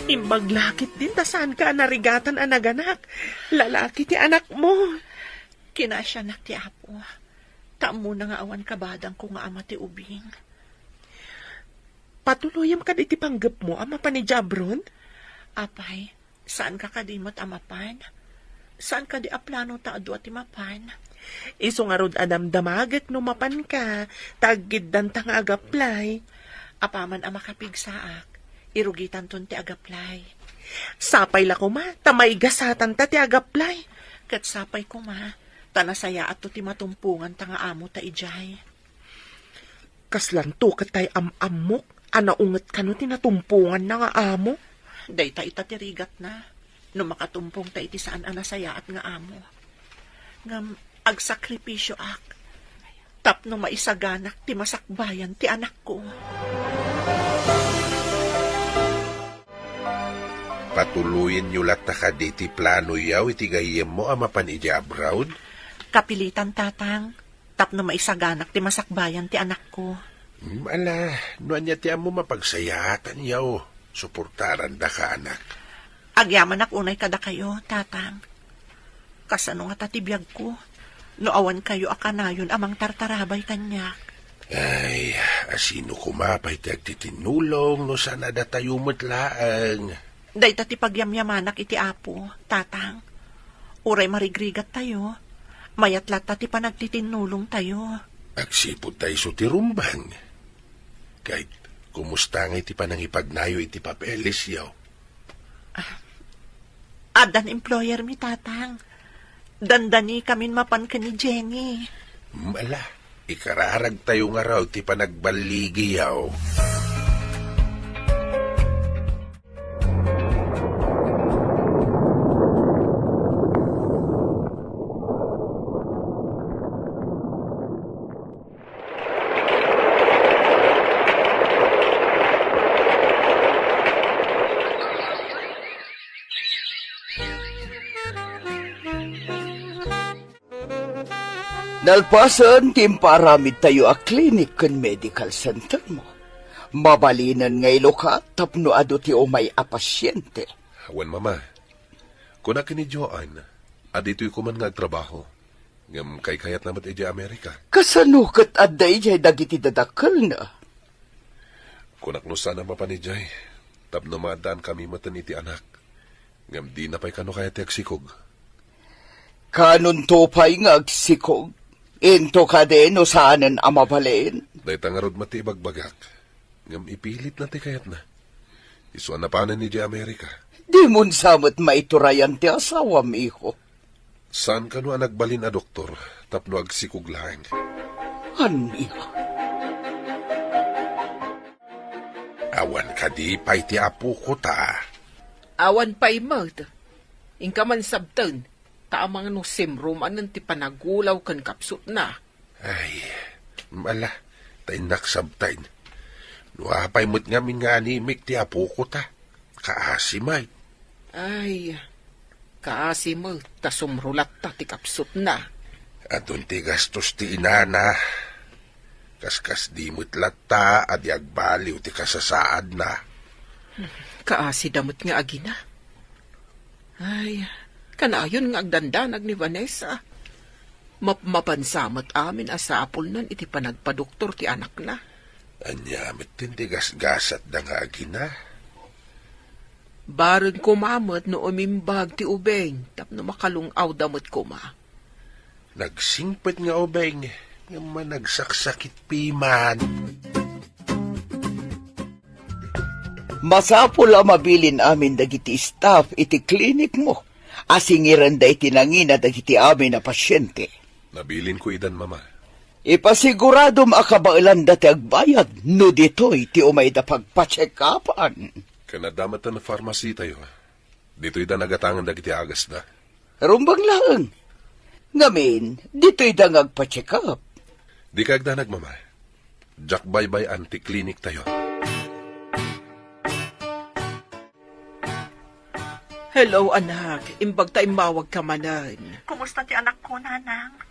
Imbag la ketdin ta saanka a narigatan a naganak. Lalaki ti anakmo. Kinasianak ti Apo. Ta ammona nga awan kabadangko nga ama ti ubing. Patuloyem kadi ti panggepmo a mapan idiay abroad? Apay, saanka kadi met a mapan? Saan kadi a plano ta adu a ti mapan? Isu ngarud a damdamagek no mapanka, ta aggiddanta nga agaplay. Apaman a makapigsaak, irugitanton ti agaplay. Sapay la koma, ta maigasatanta ti agaplay. Ket sapay koma, ta nasayaatto ti matumponganta nga amo ta idiay. Kaslanto ket tay am-ammok a naunget kano ti natumponganna nga amo? Dayta ita ti rigatna, no makatumpongta iti saan a nasayaat nga amo. Ngem agsakripisioak tapno maisaganak ti masakbayan ti anakko. Patuloyenyo latta kadi ti planoyo iti gayyemmo a mapan idiay abroad? Kapilitan, Tatang, tapno maisaganak ti masakbayan ti anakko. Hmm, ala, no ania ti ammo mapagsayaatanyo, suportarandaka, anak. Agyamanak unay kadakayo, Tatang. Kasano ngata ti biagko no awan kayo a kanayon a mangtartarabay kaniak? Ay, asino koma pay ti agtitinnulong no saan a datayo met laeng? Dayta ti pagyamyamanak iti Apo, Tatang. Uray marigrigattayo, mayat latta ti panagtitinnulongtayo. Agsipud ta isu ti rumbeng. Ket, kumusta ngay ti panangipagnayo iti papelesyo? Ah, addan employer mi, Tatang. Dandani kamin mapan ken ni Jenny. Hmm, ala, ikararagtayo ngarud ti panagballigiyo. Nalpasen ti impaaramidtayo a clinic ken medical center mo, mabalinen nga ilukat tapno adu ti umay a pasiente. Wen, Mama. Kuna ken ni Joan a ditoy koma nga agtrabaho, ngem kaykayatna met idiay Amerika. Kasano ket adda idiay dagiti dadakkelna? Kunak no saan a mapan idiay, tapno maaddaankamin metten iti anak. Ngem dina pay kano kayat ti agsikog. Kanonto pay nga agsikog? Into kadi no saanen a mabalin? Dayta ngarud met ti ibagbagak. Ngem ipilitna ti kayatna. Isu a napanen idiay Amerika. Dimon sa met maiturayan ti asawam, iho. Saan kano a nagbalin a doktor tapno agsikog laeng? Ania? Awan kadi pay ti apok ta? Awan pay met. Inka man sabten, ta amangan no simro manen ti panagulaw ken kapsutna. Ay, ala, ta innak sabten. No apay met ngamin nga animik ti apok ta, kaasi met. Ay, kaasi met ta sumro latta ti kapsutna. Adun ti gastos ti inana. Kaskasdi met latta a di agbaliw ti kasasaadna. Kaasida met nga agina. Ay, kanayon nga agdandanag ni Vanessa. Mapmapansa met amin a sapulnan iti panagpadoktor ti anakna. Ania met ti gasgasatda nga agina? Bareng koma met no umimbag ti ubing tapno makalung-awda met koma. Nagsingpet nga ubing, ngem managsaksakit piman. Masapul a mabilin amin dagiti staff iti klinikmo a singirenda iti nangina dagiti amin a pasiente. Nabilinko idan, Mama. Ipasiguradom a kabaelanda ti agbayad no ditoy ti umayda pagpacheck-upan. Ken adda met a pharmacy tayo. Ditoyda nagatangan dagiti agasda. Rumbeng laeng. Ngamin, ditoyda nga agpa-check-up. Dika agdanag, Mama. Diak baybay-an ti klinik tayo. Hello, anak. Imbag ta immawagka manen. Kumusta ti anakko, Nanang?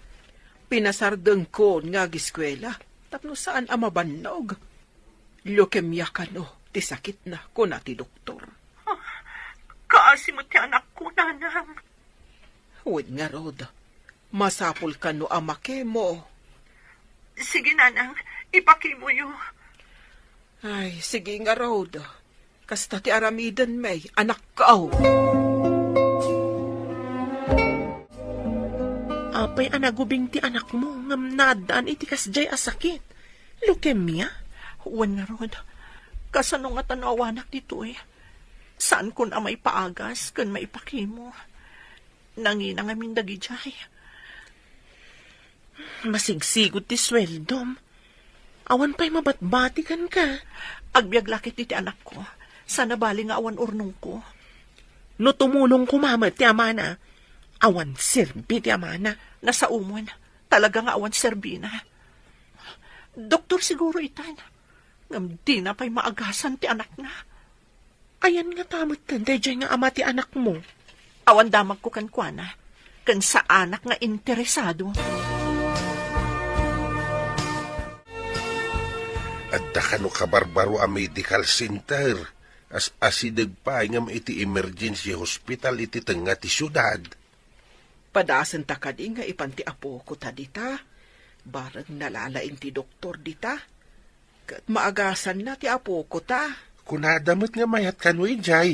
Pinasardengkon nga agiskuela tapno saan a mabannog. Leukemia kano ti sakitna, kuna ti doktor. Ah, kaasi met ti anakko, Nanang. Wen ngarud, masapul kano a makemo. Sige, Nanang, ipakemoyo. Ay, sige ngarud. Kasta ti aramiden, may anakko. Apay a nagubing ti anakmo ngem naaddaan iti kasdiay a sakit? Leukemia? Wen ngarud, kasano ngata no awanak ditoy? Saankon a maipaagas ken maipakemo. Nangina ngamin dagidiay. Masigsigud ti sueldom. Awan pay mabatbati kenka. Agbiag la ket iti anakko. Sana bali nga awan urnongko. No tumulong koma met ti amana, awan serbi ti amana. Nasaomon. Talaga nga awan serbina. Doktor siguro itan. Ngem dina pay maagasan ti anakna. Ayan ngata metten daydiay nga ama ti anakmo? Awan damagko kenkuana, ken saanak nga interesado. Adda kano kabarbaro a medical center, as-asideg pay ngem iti emergency hospital iti tengnga ti siudad. Padasenta kadi nga ipan ti apokota dita? Bareng nalalaing ti doktor dita, ket maagasanna ti apokota. Kunada met nga mayat kano idiay.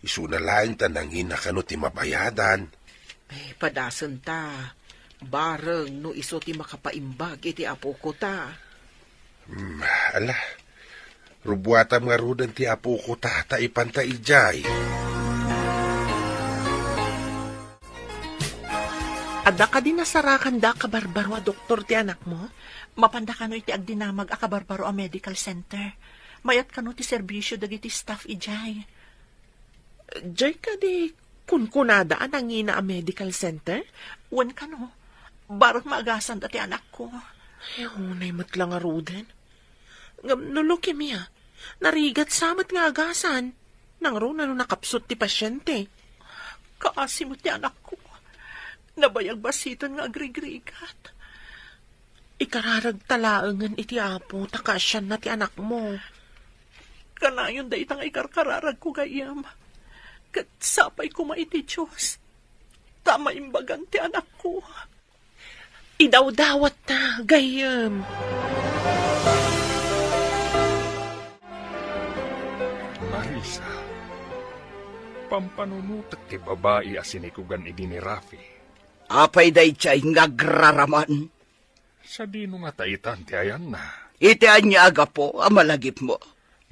Isuna laeng ta nangina kano ti mabayadan. Eh, padasenta. Bareng no isu ti makapaimbag iti apokota. Hmm, ala. Rubuatam ngaruden ti apokota ta ipanta idiay. Adda kadi nasarakanda a kabarbaro a doktor ti anakmo? Mapanda kano iti agdinamag a kabarbaro a medical center. Mayat kano ti serbisio dagiti staff idiay. Diay kadi kunkunada a nangina a medical center? Wen kano, bareng maagasanda ti anakko. Ay, unay met la ngaruden. Ngem no leukemia, narigat sa met nga agasan. Nangruna no nakapsut ti pasyente. Kaasi met ti anakko. Nabayag basiten nga agrigrigat. Ikararagta laengen iti Apo ta kaasianna ti anakmo. Kanayon dayta nga ikarkararagko gayyem. Ket sapay koma iti Dios ta maimbagan ti anakko. Idawdawatta, gayyem. Marisa, pampanunotek ti babai a sinikugan idi ni Rafi. Apay daydiay nga agraraman? Sadino ngata itan ti ayanna? Iti ania a gapu a malagipmo?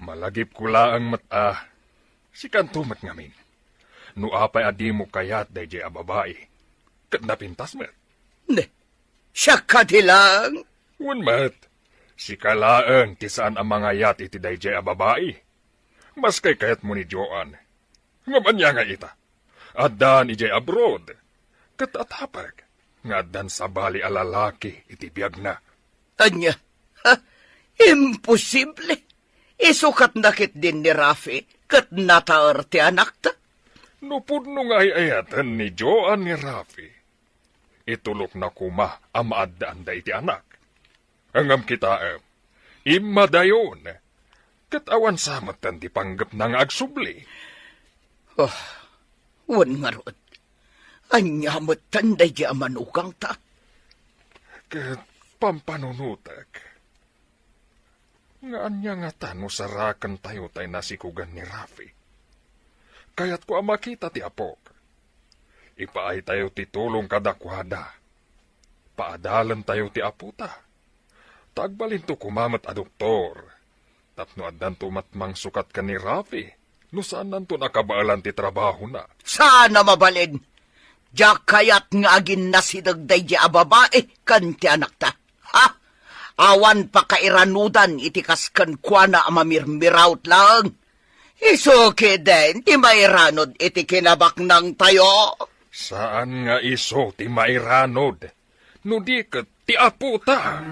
Malagipko laeng met a. Sikanto met ngamin. No apay a dimo kayat daydiay a babai, ket napintas met. Ne, siak kadi laeng? Wen met, sika laeng ti saan a mangayat iti daydiay a babai. Maski kayatmo ni Joan. Ngem ania nga ita? Addan idiay abroad. Ket atapek nga addan sabali a lalaki iti biagna. Ania? Ha? Imposible! Isukat na ketdin ni Rafi ket nataer ti anakta. No pudno nga ay-ayaten ni Joan ni Rafi, itulokna koma a maaddaanda iti anak. Ngem kitaem, immadayon, ket awan sa metten ti panggepna nga agsubli. Oh, wen ngarud, ania metten daydi a manugangta? Ket pampanunotek, nga ania ngata no sarakentayo tay nasikugan ni Rafi? Kayatko a makita ti apok. Ipaaytayo ti tulong kadakuada. Paadalentayo ti apota. Ta agbalinto koma met a doktor. Tapno addanto met mangsukat ken ni Rafi, no saannanto a kabaelan ti trabahona. Saan a mabalin! Diak kayat nga aginnasideg daydi a babai ken ti anakta. Ha? Awan pakairanudan iti kas kenkuana a mamirmiraut laeng. Isu ketdin ti mairanod iti kinabaknangtayo. Saan nga isu ti mairanod, no di ket ti apota.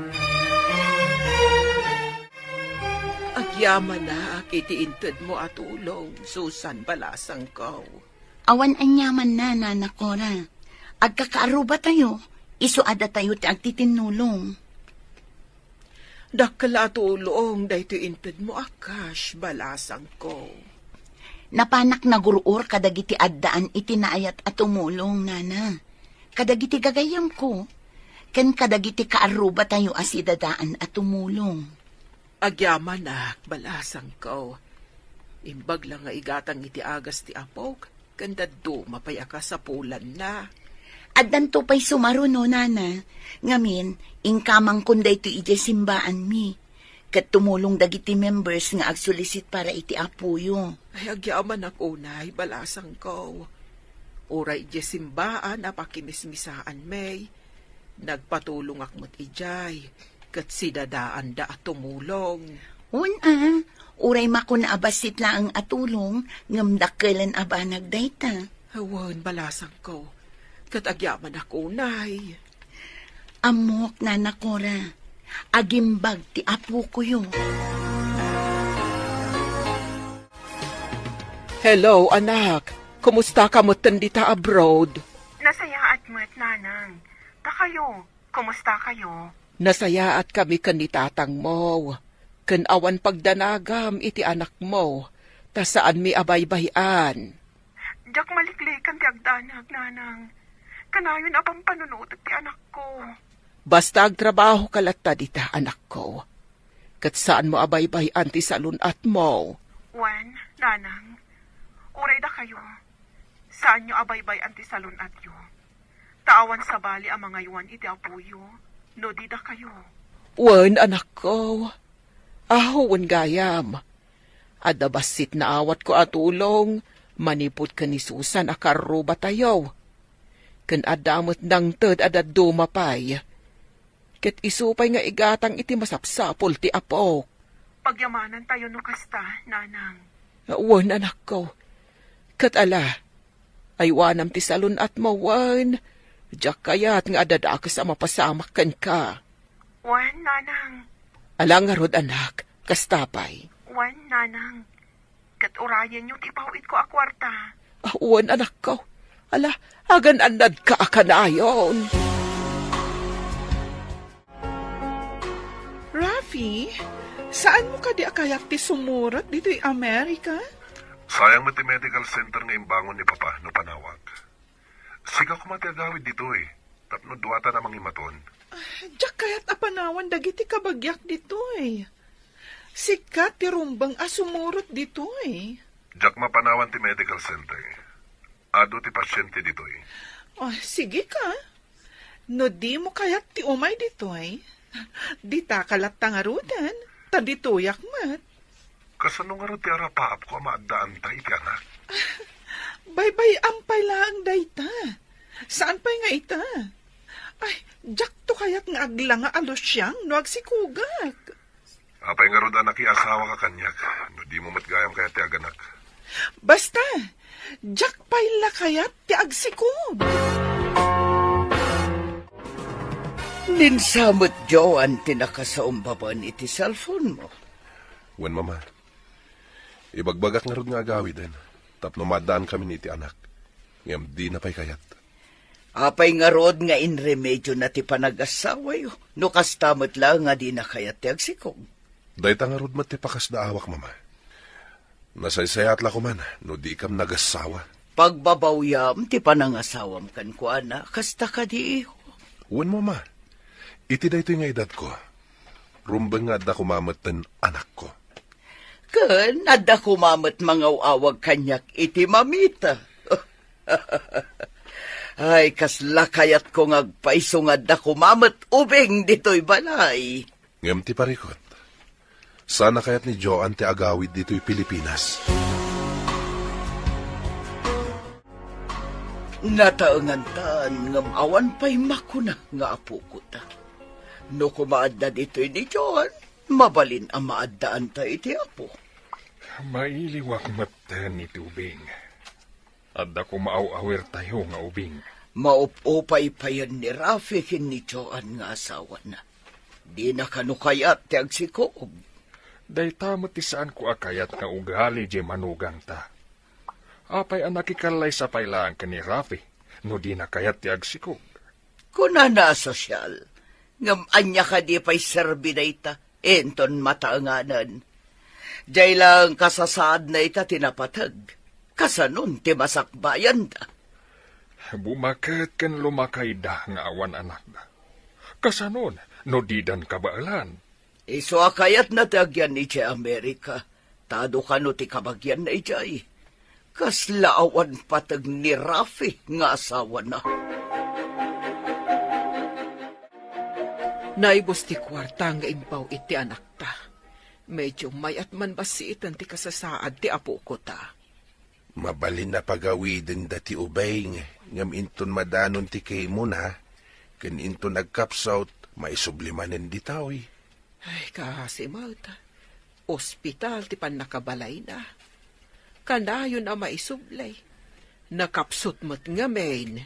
Agyamanak iti intedmo a tulong, Susan, balasangko. Awan aniamanna, Nana Cora. Agkakaarrubatayo, isu a datayo ti agtitinnulong. Dakkel a tulong daytoy intedmo a cash, balasangko. Napanak nagur-or kadagiti addaan iti naayat a tumulong, Nana. Kadagiti gagayyemko, ken kadagiti kaarrubatayo a sidadaan a tumulong. Agyamanak, balasangko. Imbag la nga igatang iti agas ti apok, ken dadduma pay a kasapulanna. Addanto pay sumaruno, Nana. Ngamin, inkamangkon daytoy idiay simbaanmi. Ket tumulong dagiti members nga agsulisit para iti apoyo. Ay, agyamanak unay, balasangko. Uray idiay simbaan a pakimismisaanmi, nagpatulongak met idiay, ket sidadaanda a tumulong. Wen a, uray makuna a bassit laeng a tulong, ngem dakkelen a banag dayta. Wen, balasangko, ket agyamanak unay. Ammok, Nana Cora, agimbag ti apokoyo. Hello, anak. Kumusta ka metten dita abroad? Nasayaat met, Nanang. Ta kayo, kumusta kayo? Nasayaat kami ken ni tatangmo, ken awan pagdanagam iti anakmo, ta saanmi a baybay-an. Diak maliklikan ti agdanag, Nanang. Kanayon a pampanunotek ti anakko. Basta agtrabahoka latta dita, anakko. Ket saanmo a baybay-an ti salun-atmo. Wen, Nanang, uray dakayo, saanyo a baybay-an ti salun-atyo. Ta awan sabali a mangaywan iti apoyo, no di dakayo. Wen, anakko. Aho, wen gayam. Adda bassit naawatko a tulong manipud ken ni Susan a karrubatayo. Ken adda met nangted a dadduma pay. Ket isu pay nga igatang iti masapsapul ti apok. Pagyamanantayo no kasta, Nanang. Wen, anakko. Ket ala, aywanam ti salun-atmo wen. Diak kayat nga adda dakes a mapasamak kenka. Wen, Nanang. Ala ngarud, anak, kasta pay. Wen, Nanang. Ket urayenyo ti ipaw-itko a kuarta. Ah, wen, anakko. Ala, agan-annadka a kanayon. Rafi, saanmo kadi a kayat ti sumurot ditoy Amerika? Sayang met ti medical center nga imbangon ni Papa no panawak. Sika koma ti agawid ditoy, tapno duatan a mangimaton. Ah, diak kayat a panawan dagiti kabagiak ditoy. Sika ti rumbeng a sumurot ditoy. Diak mapanawan ti medical center. Adu ti pasiente ditoy. Ah, sige ka. No dimo kayat ti umay ditoy, ditaka latta ngaruden, ta ditoyak met. Kasano ngarud ti arapaapko a maaddaanta iti anak? Baybay-am pay laeng dayta. Saan pay nga ita? Ay, diakto kayat nga aglanga a lusiang no agsikogak. Apay ngarud a nakiasawaka kaniak, no dimo met gayam kayat ti aganak? Basta, diak pay la kayat ti agsikob. Ninsa met, Joan, ti nakasaumbabaen iti cellphone mo. Wen, Mama. Ibagbagak ngarud nga agawiden, tapno maaddaankamin iti anak. Ngem dina pay kayat. Apay ngarud nga inremediona ti panagasawayo, no kasta met la nga dina kayat ti agsikob? Dayta ngarud met ti pakasdaawak, Mama. Nasaysayaat la koman no dikam nagasawa. Pagbabawyam ti panangasawam kenkuana, kasta kadi, iho? Wen, Mama. Iti daytoy nga edadko, rumbeng nga adda koma metten anakko. Ken adda koma met mangaw-awag kaniak iti mamita. Ay, kasla kayatko nga agpayso nga adda koma met ubing ditoy balay. Ngem ti parikut, saan a kayat ni Joan ti agawid ditoy Pilipinas? Nataengantan, ngem awan pay makuna nga apokota. No koma adda ditoy ni Joan, mabalin a maaddaanta iti Apo. Mailiwak metten iti ubing. Adda koma aw-awirtayo nga ubing. Maup-upay payen ni Rafi ken ni Joan nga asawana. Dina kano kayat ti agsikog. Dayta met ti saanko a kayat nga ugali diay manugangta. Apay a nakikallaysa pay laeng ken ni Rafi no dina kayat ti agsikog? Kunana a sosyal, ngem ania kadi pay serbi dayta inton mataenganen? Diay laeng kasasaadna ita ti napateg. Kasanon ti masakbayanda? Bumaket ken lumakayda nga awan anakda. Kasanon no didan kabaelan? Isu a kayatna ti agyan idiay Amerika, ta adu kano ti kabagianna idiay. Kasla awan pateg ni Rafi nga asawana. Naibus ti kuarta nga imbaw iti anakta. Medio mayat man bassiten ti kasasaad ti apokota. Mabalin a pagawidenda ti ubing, ngem inton madanon ti kimona, ken inton agkapsut, maisubli manen ditoy. Ay, kaasi met. Ospital ti pannakabalayna. Kanayon a maisubli. Nakapsut met ngamin.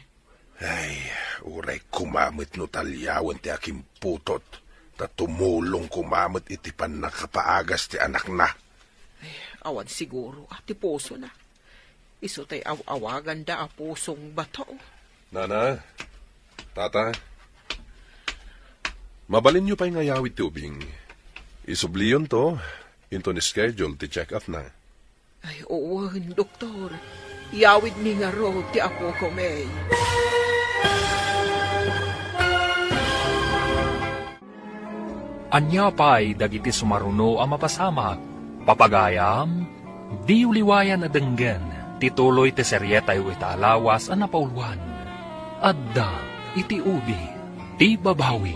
Ay, uray koma met no taliawen ti akimputot, ta tumulong koma met iti pannakapaagas ti anakna. Ay, awan siguro a ti pusona. Isu tay aw-awaganda a pusong bato. Nana, Tata, mabalinyo pay nga iyawid ti ubing. Isubliyonto, inton schedule ti check-up na. Ay, wen, doktor. Iyawidmi ngarud ti apoko, May. Ania pay dagiti sumaruno a mapasamak? Papagayam, diyo liwayan a denggen ti tuloy ti serietayo ita a lawas a napauluan. Adda iti udi ti babawi.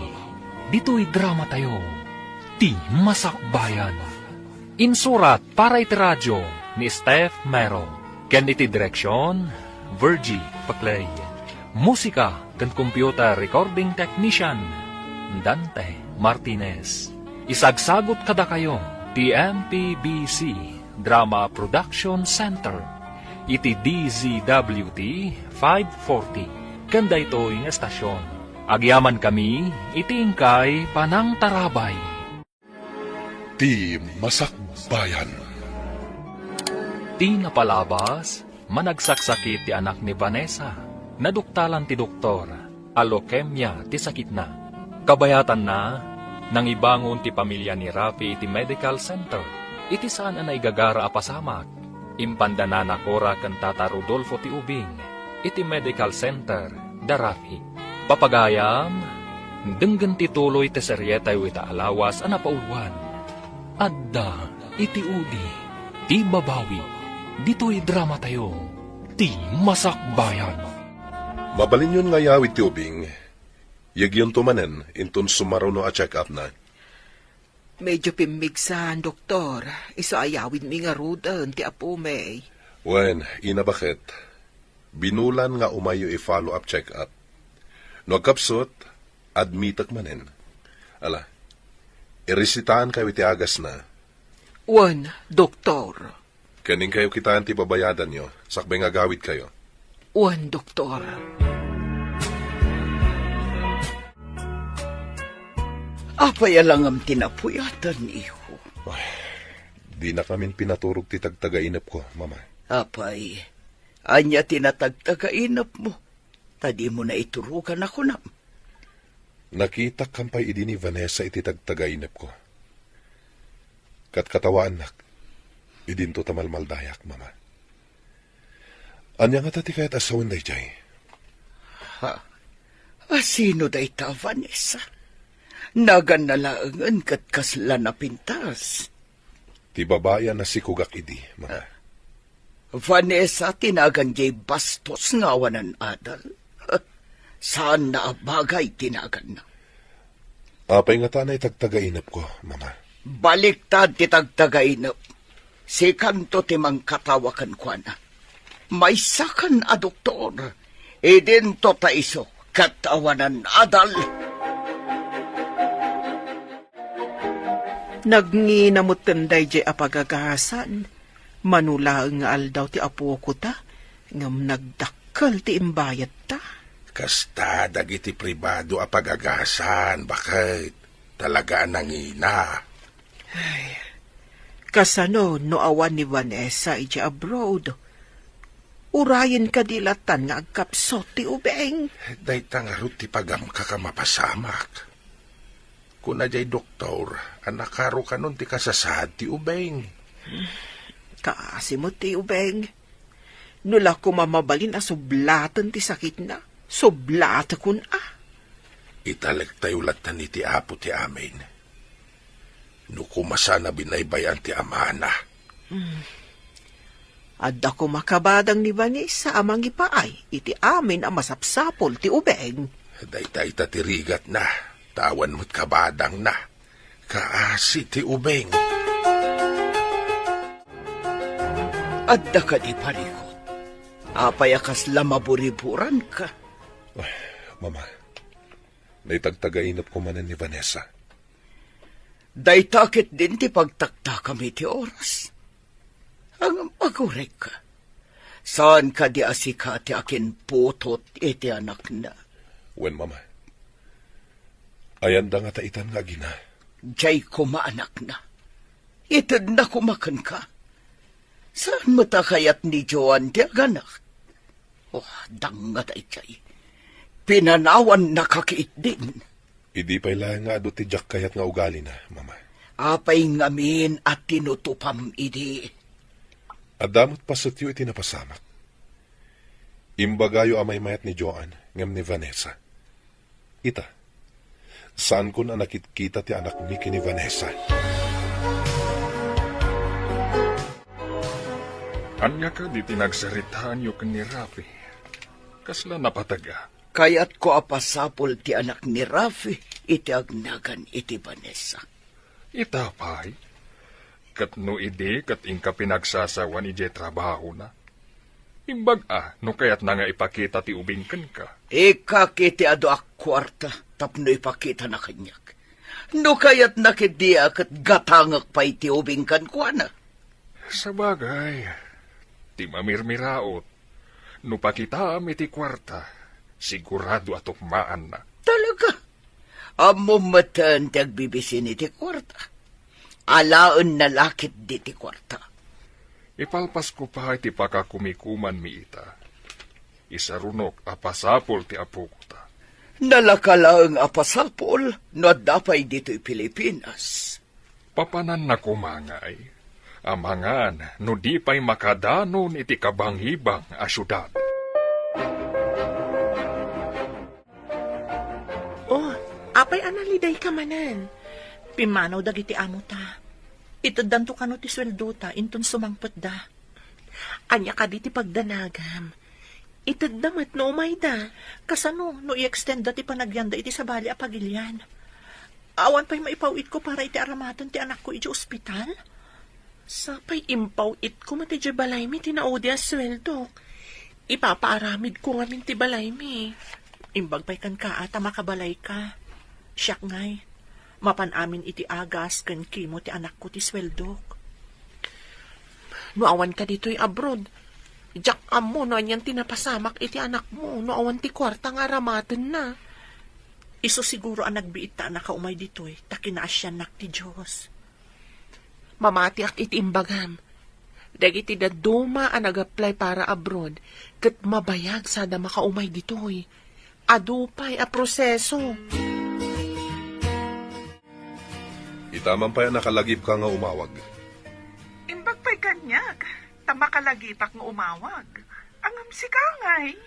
Ditoy dramatayo, ti Masakbayan. Insurat para iti radio ni Steph Mero, ken iti direksion, Virgie Paclay. Musika ken computer recording technician, Dante Martinez. Isagsagut kadakayo ti M P B C Drama Production Center iti D Z W T five forty ken daytoy nga estasion. Agyamankami iti inkay panangtarabay. Ti Masakbayan. Ti napalabas, managsaksakit ti anak ni Vanessa. Naduktalan ti doktor a leukemia ti sakitna. Kabayatanna, nangibangon ti pamilya ni Rafi iti medical center. Iti saan a naigagara a pasamak, impanda Nana Cora ken Tata Rodolfo ti ubing iti medical center da Rafi. Papagayam, denggen ti tuloy ti serietayo ita a lawas a napauluan. Adda iti udi ti babawi. Ditoy dramatayo, ti Masakbayan. Mabalinyon nga iyawid ti ubing. Yekyonto manen inton sumaruno a check-up na. Medyo pimmigsan, doktor. Isu a iyawidmi ngaruden ti apomi. Wen, Ina, baket? Binulan nga umayyo i-follow-up check-up. No agkapsut, admitek manen. Ala, iresitaankayo iti agasna. Wen, doktor. Ken inkayo kitaen ti babayadanyo, sakbay nga agawidkayo. Wen, doktor. Apay a langam ti napuyaten, iho? Ay, dinakamin pinaturog ti tagtagainepko, Mama. Apay, ania ti natagtagainepmo? Ta dimo naiturogan a kunam. Nakitak kampay idi ni Vanessa iti tagtagainepko. Katkatawaannak, idinto ta malmaldayak, Mama. Ania ngata ti kayat a sawen daydiay? Ha? A sino dayta, Vanessa? Naganna laengen ket kasla napintas. Ti babai a nasikogak idi, Mama. Vanessa ti nagan diay bastos nga awanan adal. Saanna a bagay ti naganna. Apay ngata a naitagtagainepko, Mama? Baliktad ti tagtagainep. Sikanto ti mangkatawa kenkuana. Maysakan a doktor. Idinto ta isu ket awanan adal. Nagngina metten daydiay a pagagasan. Mano laeng nga aldaw ti apokota, ngem nagdakkel ti imbayadta. Kasta dagiti pribado a pagagasan, baket. Talaga a nangina. Ay, kasano no awan ni Vanessa idiay abroad? Urayen kadi latan nga agkapsut ti ubing? Dayta ngarud ti pagamkak a mapasamak. Kuna diay doktor a nakarukanon ti kasasaad ti ubing. Kaasi met ti ubing. No la koma mabalin a sublaten ti sakitna, sublatekon a. Italektayo latta iti Apo ti amin. No koma saan a binaybay-an ti amana. Hmm. Adda koma kabadang ni Vanessa a mangipaay iti amin a masapsapul ti ubing. Dayta ita ti rigatna, ta awan met kabadangna. Kaasi ti ubing. Adda kadi parikut? Apay a kasla maburiburanka? Ay, Mama, naitagtagainepko manen ni Vanessa. Dayta ketdin ti pagtaktakam iti oras. Ngem aguregka. Saan kadi a sika ti akinputot iti anakna? Wen, Mama. Ayanda ngata itan nga agina? Diay koma anakna. Itedna koma kenka. Saan met a kayat ni Joan ti aganak? Oh, dangngata idiay. Pinanawannaka ketdin. Idi pay laeng nga adu ti diak kayat nga ugalina, Mama. Apay ngamin a tinutupam idi? Adda met pasetyo iti napasamak. Imbagayo a maymayat ni Joan ngem ni Vanessa. Ita, saankon a nakitkita ti anakmi ken ni Vanessa. Ania kadi ti nagsaritaanyo ken ni Rafi? Kasla napateg a? Kayatko a pasapul ti anak ni Rafi iti agnagan iti Vanessa. Ita pay? Ket no idi ket inka pinagsasawan idiay trabahona? Imbag a no kayatna nga ipakita ti ubing kenka. Ikkak iti adu a kuarta tapno ipakitana kaniak. No kayatna ketdi a ket gatangek pay ti ubing kenkuana. Sabagay, ti mamirmiraot, no pakitaam iti kuarta, sigurado a tukmaanna. Talaga? Ammom metten ti agbibisin iti kuarta. Alaenna la ketdi ti kuarta. Ipalpasko pay ti pakakumikumanmi ita. Isarunok a pasapul ti apokota. Nalaka laeng a pasapul no adda pay ditoy Pilipinas. Papananna koma ngay, amangan no di pay makadanon iti kabangibang a siudad. Oh, apay a nalidayka manen? Pimmanaw dagiti amota. Iteddanto kano ti sueldota inton sumangpetda. Ania kadi ti pagdanagam? Itedda met no umayda. Kasano no i-extendda ti panagyanda iti sabali a pagilian? Awan pay maipaw-itko para iti aramaten ti anakko iti ospital? Sapay impaw-itko met iti balaymi ti naudi a sueldok. Ipapaaramidko ngamin ti balaymi. Imbag pay kenka a ta makabalayka. Siak ngay, mapan amin iti agas ken kimo ti anakko ti sueldok. No awanka ditoy abroad, diak ammo no anian ti napasamak iti anakmo no awan ti kuarta nga aramatenna. Isu siguro a nagbiit ta a nakaumay ditoy ta kinaasiannak ti Dios. Mamatiak iti imbagam. Dagiti dadduma a nag-apply para abroad ket mabayag sada makaumay ditoy. Adu pay a proseso. Ita man pay a nakalagipka nga umawag. Imbag pay kaniak, ta makalagipek nga umawag. Ngem sika ngay?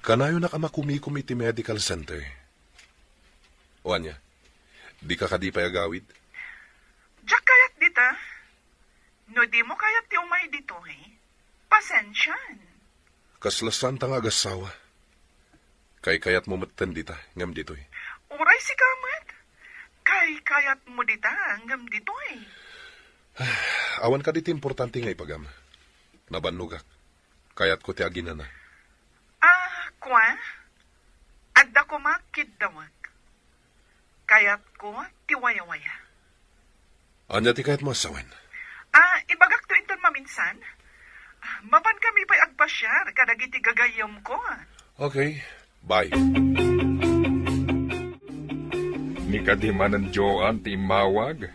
Kanayonak a makumikom iti medical center. O ania, dika kadi pay agawid? Diak kayat dita. No di mo kayat ti umay ditoy, pasensian. Kasla santa nga agasawa. Kaykayatmo metten dita, ngem ditoy. Uray sika met. Kaykayatmo dita, ngem ditoy. Awan kadi ti importante nga ipagam. Nabannogak. Kayatko ti aginana. Ah, kua? Adda koma kiddawek. Kayatko ti wayawaya. Ania ti kayatmo a sawen? Ah, ibagakto inton maminsan. Mapan kami pay agpasiar kadagiti gagayyemko. Okay. Bye. Ni kadi manen Joan ti immawag,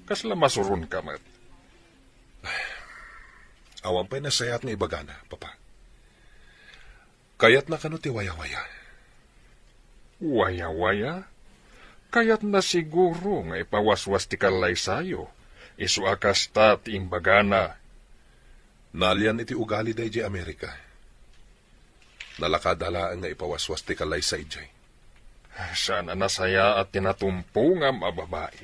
kasla masuronka met. Awan pay nasayaat nga ibagana, Papa. Kayatna kano ti wayawaya? Wayawaya? Kayatna siguro nga ipawaswas ti kallaysayo. Isu a kasta ti imbagana. Naalian iti ugali daydiay Amerika. Nalakada laeng nga ipawaswas ti kallaysa idiay. Saan a nasayaat ti natumpongam a babai.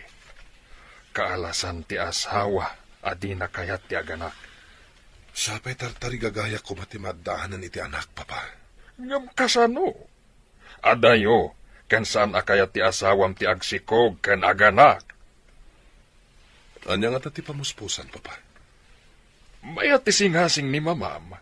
Kaalasan ti asawa a dina kayat ti aganak. Sapay tartarigagayak koma ti maaddaanan iti anak, Papa. Ngem kasano? Adayo, ken saan a kayat ti asawam ti agsikog ken aganak. Ania ngata ti pamuspusan, Papa? Mayat ti singasing ni Mamam